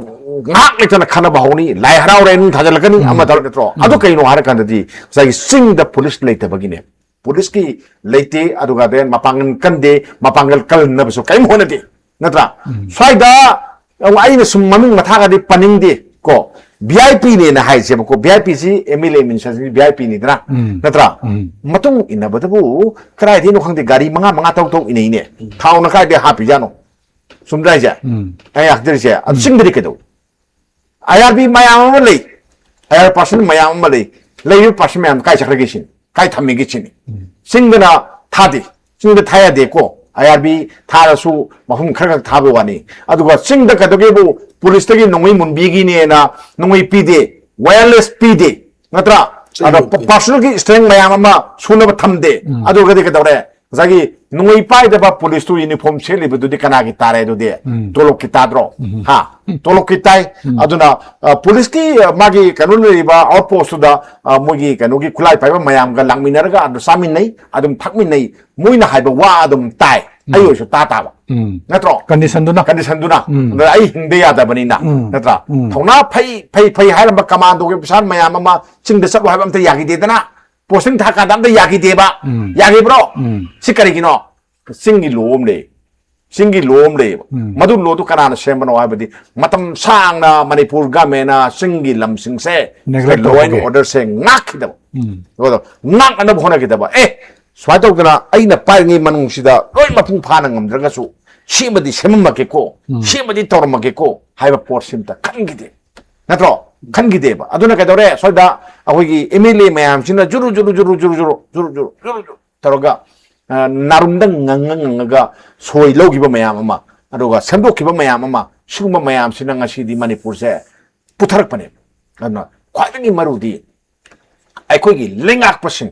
ꯉꯥꯏꯍꯥꯛ ꯂꯩꯇꯅ ꯈꯠꯅꯕ ꯍꯧꯅꯤ, ꯂꯥꯏ ꯍꯔꯥꯎꯔꯦ ꯅꯨꯡ ꯊꯥꯖꯤꯜꯂꯛꯀꯅꯤ, ꯑꯃ ꯇꯧꯔꯦ ꯅꯠꯇ꯭ꯔꯣ? ꯑꯗꯨ ꯀꯩꯅꯣ ꯍꯥꯏꯔꯀꯥꯟꯗꯗꯤ ꯉꯁꯥꯏꯒꯤ ꯆꯤꯡꯗ police ꯂꯩꯇꯕꯒꯤꯅꯦ꯫ Police ꯀꯤ ꯂꯩꯇꯦ, ꯑꯗꯨꯒ then ꯃꯄꯥꯡꯒꯜ ꯀꯟꯗꯦ, ꯃꯄꯥꯡꯒꯜ ꯀꯜꯅꯕꯁꯨ ꯀꯔꯤꯝ ꯍꯣꯠꯅꯗꯦ, ꯅꯠꯇ꯭ꯔꯥ? ꯁ꯭ꯋꯥꯏꯗ ꯑꯩꯅ ꯁꯨꯝ ꯃꯃꯤꯡ ꯃꯊꯥꯒꯗꯤ ꯄꯟꯅꯤꯡꯗꯦ ꯀꯣ, ꯚꯤ ꯑꯥꯏ ꯄꯤꯅꯦꯅ ꯍꯥꯏꯁꯦꯕꯀꯣ, ꯚꯤ ꯑꯥꯏ ꯄꯤꯁꯤ ꯑꯦꯝ ꯑꯦꯜ ꯑꯦ ꯃꯤꯅꯤꯁꯇꯔꯁꯤ ꯚꯤ ꯑꯥꯏ ꯄꯤꯅꯤꯗꯅ, ꯎꯝ. ꯅꯠꯇ꯭ꯔꯥ? ꯎꯝ. ꯃꯇꯨꯡ ꯏꯟꯅꯕꯗꯕꯨ ꯀꯗꯥꯏꯗꯩꯅꯣ ꯈꯪꯗꯦ, ꯒꯥꯔꯤ ꯃꯉꯥ ꯃꯉꯥ ꯇꯔꯨꯛ ꯇꯔꯨꯛ ꯏꯟꯅꯩꯅꯦ. ꯊꯥꯎꯅ ꯀꯗꯥꯏꯗꯩ ꯍꯥꯞꯄꯤꯖꯥꯠꯅꯣ? ꯆꯨꯝꯗ꯭ꯔꯥ ꯍꯥꯏꯁꯦ? ꯎꯝ. ꯑꯩ ꯍꯥꯏꯖꯔꯤꯁꯦ, ꯑꯗꯨ ꯆꯤꯡꯗꯗꯤ ꯀꯩꯗꯧ? ꯑꯥꯏ ꯑꯥꯔ ꯕꯤ ꯃꯌꯥꯝ ꯑꯃ ꯂꯩ, ꯑꯥꯏ ꯑꯥꯔ ꯄꯥꯔꯁꯟ ꯃꯌꯥꯝ ꯑꯃ ꯂꯩ, ꯂꯩꯔꯤꯕ ꯄꯥꯔꯁꯟ ꯃꯌꯥꯝ ꯀꯥꯏ ꯆꯠꯈ꯭ꯔꯒꯦ ꯁꯤꯅꯤ, ꯀꯥꯏ ꯊꯝꯃꯤꯒꯦ ꯁꯤꯅꯤ. ꯆꯤꯡꯗꯅ ꯊꯥꯗꯦ, ꯆꯤꯡꯗ ꯊꯥ ꯌꯥꯗꯦꯀꯣ, ꯑꯥꯏ ꯑꯥꯔ ꯕꯤ ꯊꯥꯔꯁꯨ ꯃꯐꯝ ꯈꯔ ꯈꯛ ꯊꯥꯕ ꯋꯥꯅꯤ. ꯑꯗꯨꯒ ꯆꯤꯡꯗ ꯀꯩꯗꯧꯒꯦꯕꯨ, ꯄꯨꯂꯤꯁꯇꯒꯤ ꯅꯣꯡꯃꯩ ꯃꯨꯟꯕꯤꯒꯤꯅꯦꯅ ꯅꯣꯡꯃꯩ ꯄꯤꯗꯦ, ꯋꯥꯌꯔꯂꯦꯁ ꯄꯤꯗꯦ, ꯅꯠꯇ꯭ꯔꯥ? ꯑꯗ ꯄꯥꯔꯁꯣꯅꯦꯜꯒꯤ ꯁ꯭ꯇꯔꯦꯡ ꯃꯌꯥꯝ ꯑꯃ ꯁꯨꯅꯕ ꯊꯝꯗꯦ. ꯑꯗꯨꯒꯗꯤ ꯀꯩꯗꯧꯔꯦ? ꯉꯁꯥꯏꯒꯤ ꯅꯣꯡꯃꯩ ꯄꯥꯏꯗꯕ ꯄꯨꯂꯤꯁꯇꯨ ꯌꯨꯅꯤꯐꯣꯔꯝ ꯁꯦꯠꯂꯤꯕꯗꯨꯗꯤ ꯀꯅꯥꯒꯤ ꯇꯥꯔꯦ ꯑꯗꯨꯗꯤ? ꯇꯣꯂꯣꯞꯀꯤ ꯇꯥꯗ꯭ꯔꯣ? ꯍꯥ? ꯇꯣꯂꯣꯞꯀꯤ ꯇꯥꯏ. ꯑꯗꯨꯅ, ꯑ, ꯄꯨꯂꯤꯁꯀꯤ, ꯑ, ꯃꯥꯒꯤ ꯀꯩꯅꯣ ꯂꯩꯔꯤꯕ ꯑꯥꯎꯠ ꯄꯣꯁꯇꯨꯗ, ꯑ, ꯃꯣꯏꯒꯤ ꯀꯩꯅꯣꯒꯤ ꯈꯨꯠꯂꯥꯏ ꯄꯥꯏꯕ ꯃꯌꯥꯝꯒ ꯂꯥꯛꯃꯤꯟꯅꯔꯒ ꯑꯗꯨ ꯆꯥꯃꯤꯟꯅꯩ, ꯑꯗꯨꯝ ꯊꯛꯃꯤꯟꯅꯩ, ꯃꯣꯏꯅ ꯍꯥꯏꯕ ꯋꯥ ꯑꯗꯨꯝ ꯇꯥꯏ. ꯑꯩ ꯑꯣꯏꯁꯨ ꯇꯥ ꯇꯥꯕ. ꯎꯝ. ꯅꯠꯇ꯭ꯔꯣ? ꯀꯟꯗꯤꯁꯟꯗꯨꯅ. ꯀꯟꯗꯤꯁꯟꯗꯨꯅ. ꯎꯝ. ꯑꯗꯨꯅ ꯑꯩ ꯍꯤꯡꯗ ꯌꯥꯗꯕꯅꯤꯅ. ꯎꯝ. ꯅꯠꯇ꯭ꯔꯥ? ꯎꯝ. ꯊꯧꯅꯥ ꯐꯩ, ꯐꯩ, ꯐꯩ ꯍꯥꯏꯔꯝꯕ ꯀꯃꯥꯟꯗꯣꯒꯤ ꯑꯣꯐꯤꯁꯥꯔ ꯃꯌꯥꯝ ꯑꯃ ꯆꯤꯡꯗ ꯆꯠꯂꯣ ꯍꯥꯏꯕ ꯑꯝꯇ ꯌꯥꯈꯤꯗꯦꯗꯅ. ꯄꯣꯁꯇꯤꯡ ꯊꯥꯀꯥꯟꯗ ꯑꯝꯇ ꯌꯥꯈꯤꯗꯦꯕ. ꯎꯝ. ꯌꯥꯈꯤꯕ꯭ꯔꯣ? ꯎꯝ. ꯁꯤ ꯀꯔꯤꯒꯤꯅꯣ? ꯆꯤꯡꯒꯤ ꯂꯣ ꯑꯃ ꯂꯩ. ꯆꯤꯡꯒꯤ ꯂꯣ ꯑꯃ ꯂꯩꯌꯦꯕ. ꯎꯝ. ꯃꯗꯨ ꯂꯣꯗꯨ ꯀꯅꯥꯅ ꯁꯦꯝꯕꯅꯣ ꯍꯥꯏꯕꯗꯤ, ꯃꯇꯝ ꯁꯥꯡꯅ ꯃꯅꯤꯄꯨꯔ ꯒꯃꯦꯟꯅ ꯆꯤꯡꯒꯤ ꯂꯝꯁꯤꯡꯁꯦ Neglect ꯂꯣ ꯑꯦꯟ ꯇꯧꯕꯒꯤ. ꯑꯣꯔꯗꯔꯁꯦ ꯉꯥꯛꯈꯤꯗꯕ. ꯎꯝ. ꯑꯗꯣ ꯉꯥꯛꯅꯅꯕ ꯍꯣꯠꯅꯈꯤꯗꯕ. ꯑꯦ, ꯁꯨꯃꯥꯏꯅ ꯇꯧꯗꯅ ꯑꯩꯅ ꯄꯥꯏꯔꯤꯉꯩ ꯃꯅꯨꯡꯁꯤꯗ ꯂꯣꯏ ꯃꯄꯨꯡ ꯐꯥꯅ ꯉꯝꯗ꯭ꯔꯒꯁꯨ ꯁꯤꯃꯗꯤ ꯁꯦꯝꯃꯝꯃꯒꯦꯀꯣ, ꯎꯝ. ꯁꯤꯃꯗꯤ ꯇꯧꯔꯝꯃꯒꯦꯀꯣ ꯍꯥꯏꯕ ꯄꯣꯠꯁꯤꯃꯇ ꯈꯟꯈꯤꯗꯦ. ꯅꯠꯇ꯭ꯔꯣ? ꯈꯟꯈꯤꯗꯦꯕ. ꯑꯗꯨꯅ ꯀꯩꯗꯧꯔꯦ? ꯁ꯭ꯋꯥꯏꯗ ꯑꯩꯈꯣꯏꯒꯤ ꯑꯦꯝ ꯑꯦꯜ ꯑꯦ ꯃꯌꯥꯝꯁꯤꯅ ꯖꯨꯔꯨ ꯖꯨꯔꯨ ꯖꯨꯔꯨ ꯖꯨꯔꯨ ꯖꯨꯔꯨ ꯖꯨꯔꯨ ꯖꯨꯔꯨ ꯖꯨꯔꯨ ꯇꯧꯔꯒ, ꯑ, ꯅꯥꯔꯨꯝꯗ ꯉꯪꯉ ꯉꯪꯉꯒ ꯁꯣꯏ ꯂꯧꯈꯤꯕ ꯃꯌꯥꯝ ꯑꯃ, ꯑꯗꯨꯒ ꯁꯦꯝꯗꯣꯛꯈꯤꯕ ꯃꯌꯥꯝ ꯑꯃ, ꯁꯤꯒꯨꯝꯕ ꯃꯌꯥꯝꯁꯤꯅ ꯉꯁꯤꯗꯤ ꯃꯅꯤꯄꯨꯔꯁꯦ ꯄꯨꯊꯔꯛꯄꯅꯦ. ꯑꯗꯨꯅ ꯈ꯭ꯋꯥꯏꯗꯒꯤ ꯃꯔꯨꯗꯤ ꯑꯩꯈꯣꯏꯒꯤ ꯂꯩꯉꯥꯛꯄꯁꯤꯡ,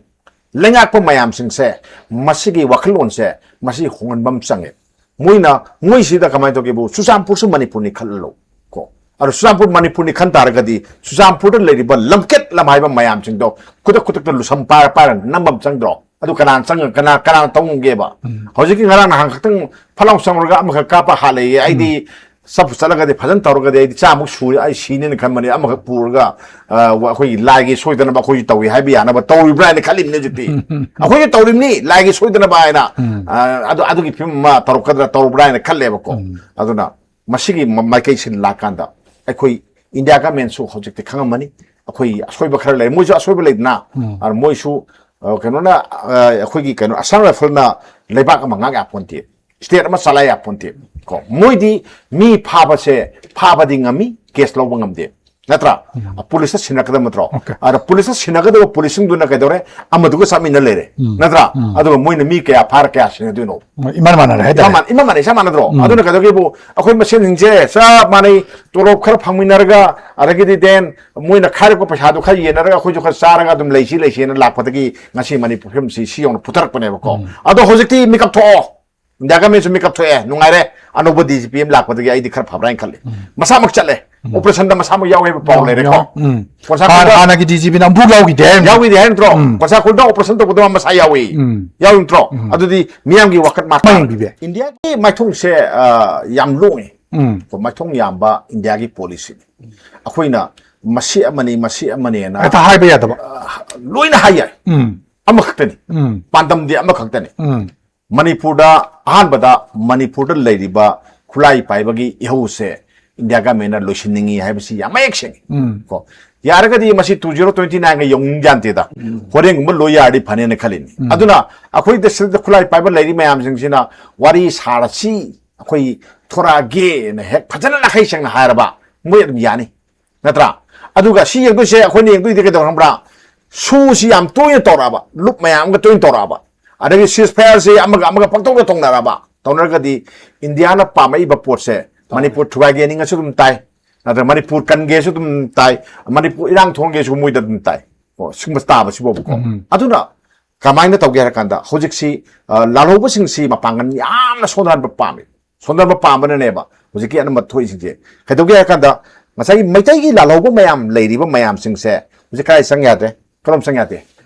ꯂꯩꯉꯥꯛꯄ ꯃꯌꯥꯝꯁꯤꯡꯁꯦ ꯃꯁꯤꯒꯤ ꯋꯥꯈꯜꯂꯣꯟꯁꯦ ꯃꯁꯤ ꯍꯣꯡꯍꯟꯕ ꯑꯃ ꯆꯪꯉꯦ. ꯃꯣꯏꯅ, ꯃꯣꯏꯁꯤꯗ ꯀꯃꯥꯏꯅ ꯇꯧꯒꯦꯕꯨ, ꯆꯨꯔꯆꯥꯟꯄꯨꯔꯁꯨ ꯃꯅꯤꯄꯨꯔꯅꯤ ꯈꯜꯂꯣ ꯀꯣ. ꯑꯗꯣ ꯆꯨꯔꯆꯥꯟꯄꯨꯔ ꯃꯅꯤꯄꯨꯔꯅꯤ ꯈꯟ ꯇꯥꯔꯒꯗꯤ ꯆꯨꯔꯆꯥꯟꯄꯨꯔꯗ ꯂꯩꯔꯤꯕ ꯂꯝꯀꯦꯠ ꯂꯝꯍꯥꯏꯕ ꯃꯌꯥꯝꯁꯤꯡꯗꯣ ꯈꯨꯗꯛ ꯈꯨꯗꯛꯇ ꯂꯨꯁꯝ ꯄꯥꯏꯔ ꯄꯥꯏꯔ ꯅꯝꯕ ꯑꯃ ꯆꯪꯗ꯭ꯔꯣ? ꯑꯗꯨ ꯀꯅꯥꯅ ꯆꯪꯉ-, ꯀꯅꯥ, ꯀꯅꯥꯅ ꯇꯧ ꯉꯝꯒꯦꯕ? ꯍꯧꯖꯤꯛꯀꯤ ꯉꯔꯥꯡ ꯅꯍꯥꯟ ꯈꯛꯇꯪ ꯐꯠ ꯂꯥꯎ ꯆꯪꯉꯨꯔꯒ ꯑꯃꯈꯛ ꯀꯥꯞꯄ ꯍꯥꯠꯂꯛꯑꯦ꯫ ꯑꯩꯗꯤ ꯆꯠꯄꯨ ꯆꯠꯂꯒꯗꯤ ꯐꯖꯅ ꯇꯧꯔꯒꯗꯤ ꯑꯩꯗꯤ ꯆꯥꯃꯨꯛ ꯁꯨ-, ꯑꯩ ꯁꯤꯅꯦꯅ ꯈꯟꯕꯅꯦ꯫ ꯑꯃꯈꯛ ꯄꯨꯔꯒ, ꯑ, ꯑꯩꯈꯣꯏꯒꯤ ꯂꯥꯏꯒꯤ ꯁꯣꯏꯗꯅꯕ ꯑꯩꯈꯣꯏꯁꯨ ꯇꯧꯏ ꯍꯥꯏꯕ ꯌꯥꯅꯕ ꯇꯧꯔꯤꯕ꯭ꯔꯥ ꯍꯥꯏꯅ ꯈꯜꯂꯤꯕꯅꯦ ꯍꯧꯖꯤꯛꯇꯤ꯫ ꯑꯩꯈꯣꯏꯁꯨ ꯇꯧꯔꯤꯕꯅꯤ ꯂꯥꯏꯒꯤ ꯁꯣꯏꯗꯅꯕ ꯍꯥꯏꯅ꯫ ꯑ, ꯑꯗꯨ, ꯑꯗꯨꯒꯤ ꯐꯤꯕꯝ ꯑꯃ ꯇꯧꯔꯛꯀꯗ꯭ꯔꯥ ꯇꯧꯔꯕ꯭ꯔꯥ ꯍꯥꯏꯅ ꯈꯜꯂꯦꯕꯀꯣ꯫ ꯑꯗꯨꯅ ꯃꯁꯤꯒꯤ ꯃ-, ꯃꯥꯏꯀꯩꯁꯤꯗ ꯂꯥꯛꯀꯥꯟꯗ ꯑꯩꯈꯣꯏ ꯏꯟꯗꯤꯌꯥ ꯒꯃꯦꯟꯁꯨ ꯍꯧꯖꯤꯛꯇꯤ ꯈꯪꯉꯝꯃꯅꯤ, ꯑꯩꯈꯣꯏ ꯑꯁꯣꯏꯕ ꯈꯔ ꯂꯩꯔꯦ, ꯃꯣꯏꯁꯨ ꯑꯁꯣꯏꯕ ꯂꯩꯗꯅ, ꯑꯗꯨ ꯃꯣꯏꯁꯨ, ꯑ, ꯀꯩꯅꯣꯅ, ꯑ, ꯑꯩꯈꯣꯏꯒꯤ ꯀꯩꯅꯣ, ꯑꯁꯥꯝ ꯔꯥꯏꯐꯜꯅ ꯂꯩꯕꯥꯛ ꯑꯃ ꯉꯥꯛ ꯌꯥꯄꯣꯟꯇꯦ, ꯁ꯭ꯇꯦꯠ ꯑꯃ ꯆꯂꯥꯏ ꯌꯥꯄꯣꯟꯇꯦ꯫ ꯀꯣ, ꯃꯣꯏꯗꯤ ꯃꯤ ꯐꯥꯕꯁꯦ, ꯐꯥꯕꯗꯤ ꯉꯝꯃꯤ, ꯀꯦꯁ ꯂꯧꯕ ꯉꯝꯗꯦ, ꯅꯠꯇ꯭ꯔꯥ? ꯄꯨꯂꯤꯁꯇ ꯁꯤꯟꯅꯒꯗꯕ ꯅꯠꯇ꯭ꯔꯣ? ꯑꯗ ꯄꯨꯂꯤꯁꯇ ꯁꯤꯟꯅꯒꯗꯕ ꯄꯨꯂꯤꯁꯁꯤꯡꯗꯨꯅ ꯀꯩꯗꯧꯔꯦ? ꯑꯃꯗꯨꯒ ꯆꯠꯃꯤꯟꯅ ꯂꯩꯔꯦ, ꯅꯠꯇ꯭ꯔꯥ? ꯑꯗꯨꯒ ꯃꯣꯏꯅ ꯃꯤ ꯀꯌꯥ ꯐꯥꯔ ꯀꯌꯥ ꯁꯤꯟꯅꯗꯣꯏꯅꯣ? ꯏꯃꯥꯟ ꯃꯥꯟꯅꯔꯦ ꯍꯥꯏꯇꯥꯔꯦ꯫ ꯏꯃꯥꯟ ꯃꯥꯟꯅꯩ, ꯆꯞ ꯃꯥꯟꯅꯗ꯭ꯔꯣ? ꯑꯗꯨꯅ ꯀꯩꯗꯧꯒꯦꯕꯨ, ꯑꯩꯈꯣꯏ ꯃꯁꯦꯟꯁꯤꯡꯁꯦ ꯆꯞ ꯃꯥꯟꯅꯩ, ꯇꯣꯂꯣꯞ ꯈꯔ ꯐꯪꯃꯤꯟꯅꯔꯒ, ꯑꯗꯒꯤꯗꯤ ꯗꯦꯟ ꯃꯣꯏꯅ ꯈꯥꯏꯔꯛꯄ ꯄꯩꯁꯥꯗꯣ ꯈꯔ ꯌꯦꯟꯅꯔꯒ ꯑꯩꯈꯣꯏꯁꯨ ꯈꯔ ꯆꯥꯔꯒ ꯑꯗꯨꯝ ꯂꯩꯁꯤ ꯂꯩꯁꯤꯅ ꯂꯥꯛꯄꯗꯒꯤ ꯉꯁꯤ ꯃꯅꯤꯄꯨꯔ ꯐꯤꯕꯝꯁꯤ ꯁꯤ ꯌꯧꯅ ꯄꯨꯊꯔꯛꯄꯅꯦꯕꯀꯣ꯫ ꯑꯗꯣ ꯍꯧꯖꯤꯛꯇꯤ ꯃꯤꯀꯞ ꯊꯣꯛꯑꯣ, ꯏꯟꯗꯤꯌꯥ ꯒꯃꯦꯟꯁꯨ ꯃꯤꯀꯞ ꯊꯣꯛꯑꯦ, ꯅꯨꯡꯉꯥꯏꯔꯦ, ꯑꯅꯧꯕ ꯗꯤ ꯖꯤ ꯄꯤ ꯑꯃ ꯂꯥꯛꯄꯗꯒꯤ ꯑꯩꯗꯤ ꯈꯔ ꯐꯕ꯭ꯔꯥ ꯍꯥꯏꯅ ꯈꯜꯂꯤ꯫ ꯃꯁꯥꯃꯛ ꯆꯠꯂꯦ, ꯑꯣꯄꯔꯦꯁꯟꯗ ꯃꯁꯥꯃꯛ ꯌꯥꯎꯋꯦ ꯍꯥꯏꯕ ꯄꯥꯎ ꯂꯩꯔꯦꯀꯣ꯫ ꯀꯣꯟꯁꯥ ꯍꯥꯟ- ꯈꯨꯜꯗ ꯍꯥꯟꯅꯒꯤ ꯗꯤ ꯖꯤ ꯄꯤꯅ ꯑꯃꯨꯛ ꯌꯥꯎꯈꯤꯗꯦ ꯍꯥꯏꯔꯝꯃꯤ꯫ ꯌꯥꯎꯈꯤꯗꯦ ꯍꯥꯏ ꯅꯠꯇ꯭ꯔꯣ? ꯀꯣꯟꯁꯥ ꯈꯨꯜꯗ ꯑꯣꯄꯔꯦꯁꯟ ꯇꯧꯕꯗ ꯃꯥ ꯃꯁꯥ ꯌꯥꯎꯏ꯫ ꯌꯥꯎꯏ ꯅꯠꯇ꯭ꯔꯣ? ꯑꯗꯨꯗꯤ ꯃꯤꯌꯥꯝꯒꯤ ꯋꯥꯈꯜ ꯃꯥ ꯃꯥ ꯌꯦꯡꯕꯤꯕ ꯌꯥꯏ꯫ ꯏꯟꯗꯤꯌꯥꯒꯤ ꯃꯥꯏꯊꯣꯡꯁꯦ, ꯑ, ꯌꯥꯝ ꯂꯣꯡꯉꯦ꯫ ꯀꯣ, ꯃꯥꯏꯊꯣꯡ ꯌꯥꯝꯕ ꯏꯟꯗꯤꯌꯥꯒꯤ ꯄꯣꯂꯤꯁꯤꯅꯤ꯫ ꯑꯩꯈꯣꯏꯅ ꯃꯁꯤ ꯑꯃꯅꯤ, ꯃꯁꯤ ꯑꯃꯅꯦꯅ ꯍꯦꯛꯇ ꯍꯥꯏꯕ ꯌꯥꯗꯕ꯫ ꯑ, ꯂꯣꯏꯅ ꯍꯥꯏ ꯌꯥꯏ꯫ ꯑꯃꯈꯛꯇꯅꯤ꯫ ꯄꯥꯟꯗꯝꯗꯤ ꯑꯃꯈꯛꯇꯅꯤ꯫ ꯃꯅꯤꯄꯨꯔꯗ ꯑꯍꯥꯟꯕꯗ ꯃꯅꯤꯄꯨꯔꯗ ꯂꯩꯔꯤꯕ ꯈꯨꯠꯂꯥꯏ ꯄꯥꯏꯕꯒꯤ ꯏꯍꯧꯁꯦ ꯏꯟꯗꯤꯌꯥ ꯒꯃꯦꯟꯅ ꯂꯣꯏꯁꯤꯟꯅꯤꯡꯉꯤ ꯍꯥꯏꯕꯁꯤ ꯌꯥꯝ ꯃꯌꯦꯛ ꯁꯦꯡꯉꯤ꯫ ꯀꯣ, ꯌꯥꯔꯒꯗꯤ ꯃꯁꯤ two zero twenty nine ꯒ ꯌꯧꯅꯤꯡ ꯌꯥꯟꯇꯦꯗ꯫ ꯍꯣꯔꯦꯟꯒꯨꯝꯕ ꯂꯣꯏ ꯌꯥꯔꯗꯤ ꯐꯅꯦꯅ ꯈꯜꯂꯤꯅꯤ꯫ ꯑꯗꯨꯅ ꯑꯩꯈꯣꯏꯗ ꯁꯤꯗ ꯈꯨꯠꯂꯥꯏ ꯄꯥꯏꯕ ꯂꯩꯔꯤ ꯃꯌꯥꯝꯁꯤꯡꯁꯤꯅ ꯋꯥꯔꯤ ꯁꯥꯔꯁꯤ, ꯑꯩꯈꯣꯏ ꯊꯣꯔꯛꯑꯒꯦꯅ ꯍꯦꯛ ꯐꯖꯅ ꯅꯥꯈꯩ ꯁꯦꯡꯅ ꯍꯥꯏꯔꯕ ꯃꯣꯏ ꯑꯗꯨꯝ ꯌꯥꯅꯤ, ꯅꯠꯇ꯭ꯔꯥ? ꯑꯗꯨꯒ ꯁꯤ ꯌꯦꯡꯗꯣꯏꯁꯦ, ꯑꯩꯈꯣꯏꯅ ꯌꯦꯡꯗꯣꯏꯗꯤ ꯀꯩꯗꯧ ꯈꯪꯕ꯭ꯔꯥ? ꯁꯨꯁꯤ ꯌꯥꯝ ꯇꯣꯏꯅ ꯇꯧꯔꯛꯑꯕ, ꯂꯨꯞ ꯃꯌꯥꯝ ꯑꯃꯒ ꯇꯣꯏꯅ ꯇꯧꯔꯛꯑꯕ, ꯑꯗꯒꯤ ceasefire ꯁꯤ ꯑꯃꯒ ꯑꯃꯒ ꯄꯪꯇꯧꯅ ꯇꯧꯅꯔꯛꯑꯕ, ꯇꯧꯅꯔꯒꯗꯤ ꯏꯟꯗꯤꯌꯥꯅ ꯄꯥꯝꯃꯛꯏꯕ ꯄꯣꯠꯁꯦ, ꯃꯅꯤꯄꯨꯔ ꯊꯨꯒꯥꯏꯒꯦ ꯅꯤꯡꯉꯁꯨ ꯑꯗꯨꯝ ꯇꯥꯏ, ꯅꯠꯇ꯭ꯔꯒ ꯃꯅꯤꯄꯨꯔ ꯀꯟꯒꯦꯁꯨ ꯑꯗꯨꯝ ꯇꯥꯏ, ꯃꯅꯤꯄꯨꯔ ꯏꯔꯥꯡ ꯊꯣꯛꯍꯟꯒꯦꯁꯨ ꯃꯣꯏꯗ ꯑꯗꯨꯝ ꯇꯥꯏ꯫ ꯀꯣ, ꯁꯤꯒꯨꯝꯕ ꯇꯥꯕꯁꯤꯐꯥꯎꯕꯀꯣ꯫ ꯑꯗꯨꯅ ꯀꯃꯥꯏꯅ ꯇꯧꯒꯦ ꯍꯥꯏꯔ ꯀꯥꯟꯗ ꯍꯧꯖꯤꯛꯁꯤ, ꯑ, ꯂꯥꯜꯍꯧꯕꯁꯤꯡꯁꯤ ꯃꯄꯥꯡꯒꯜ ꯌꯥꯝꯅ ꯁꯣꯟꯊꯍꯟꯕ ꯄꯥꯝꯃꯤ꯫ ꯁꯣꯟꯊꯍꯟꯕ ꯄꯥꯝꯕꯅꯅꯦꯕ ꯍꯧꯖꯤꯛꯀꯤ ꯑꯅꯝꯕ ꯊꯣꯛꯏꯁꯤꯡꯁꯦ꯫ ꯀꯩꯗꯧꯒꯦ ꯍꯥꯏꯔ ꯀꯥꯟꯗ ꯉꯁꯥꯏꯒꯤ ꯃꯩꯇꯩꯒꯤ ꯂꯥꯜꯍꯧꯕ ꯃꯌꯥꯝ ꯂꯩꯔꯤꯕ ꯃꯌꯥꯝꯁꯤꯡꯁꯦ ꯍꯧꯖꯤꯛ ꯀꯗꯥꯏ ꯆꯪ ꯌꯥꯗ꯭ꯔꯦ? ꯀꯔꯣꯝ ꯆꯪ ꯌꯥꯗꯦ?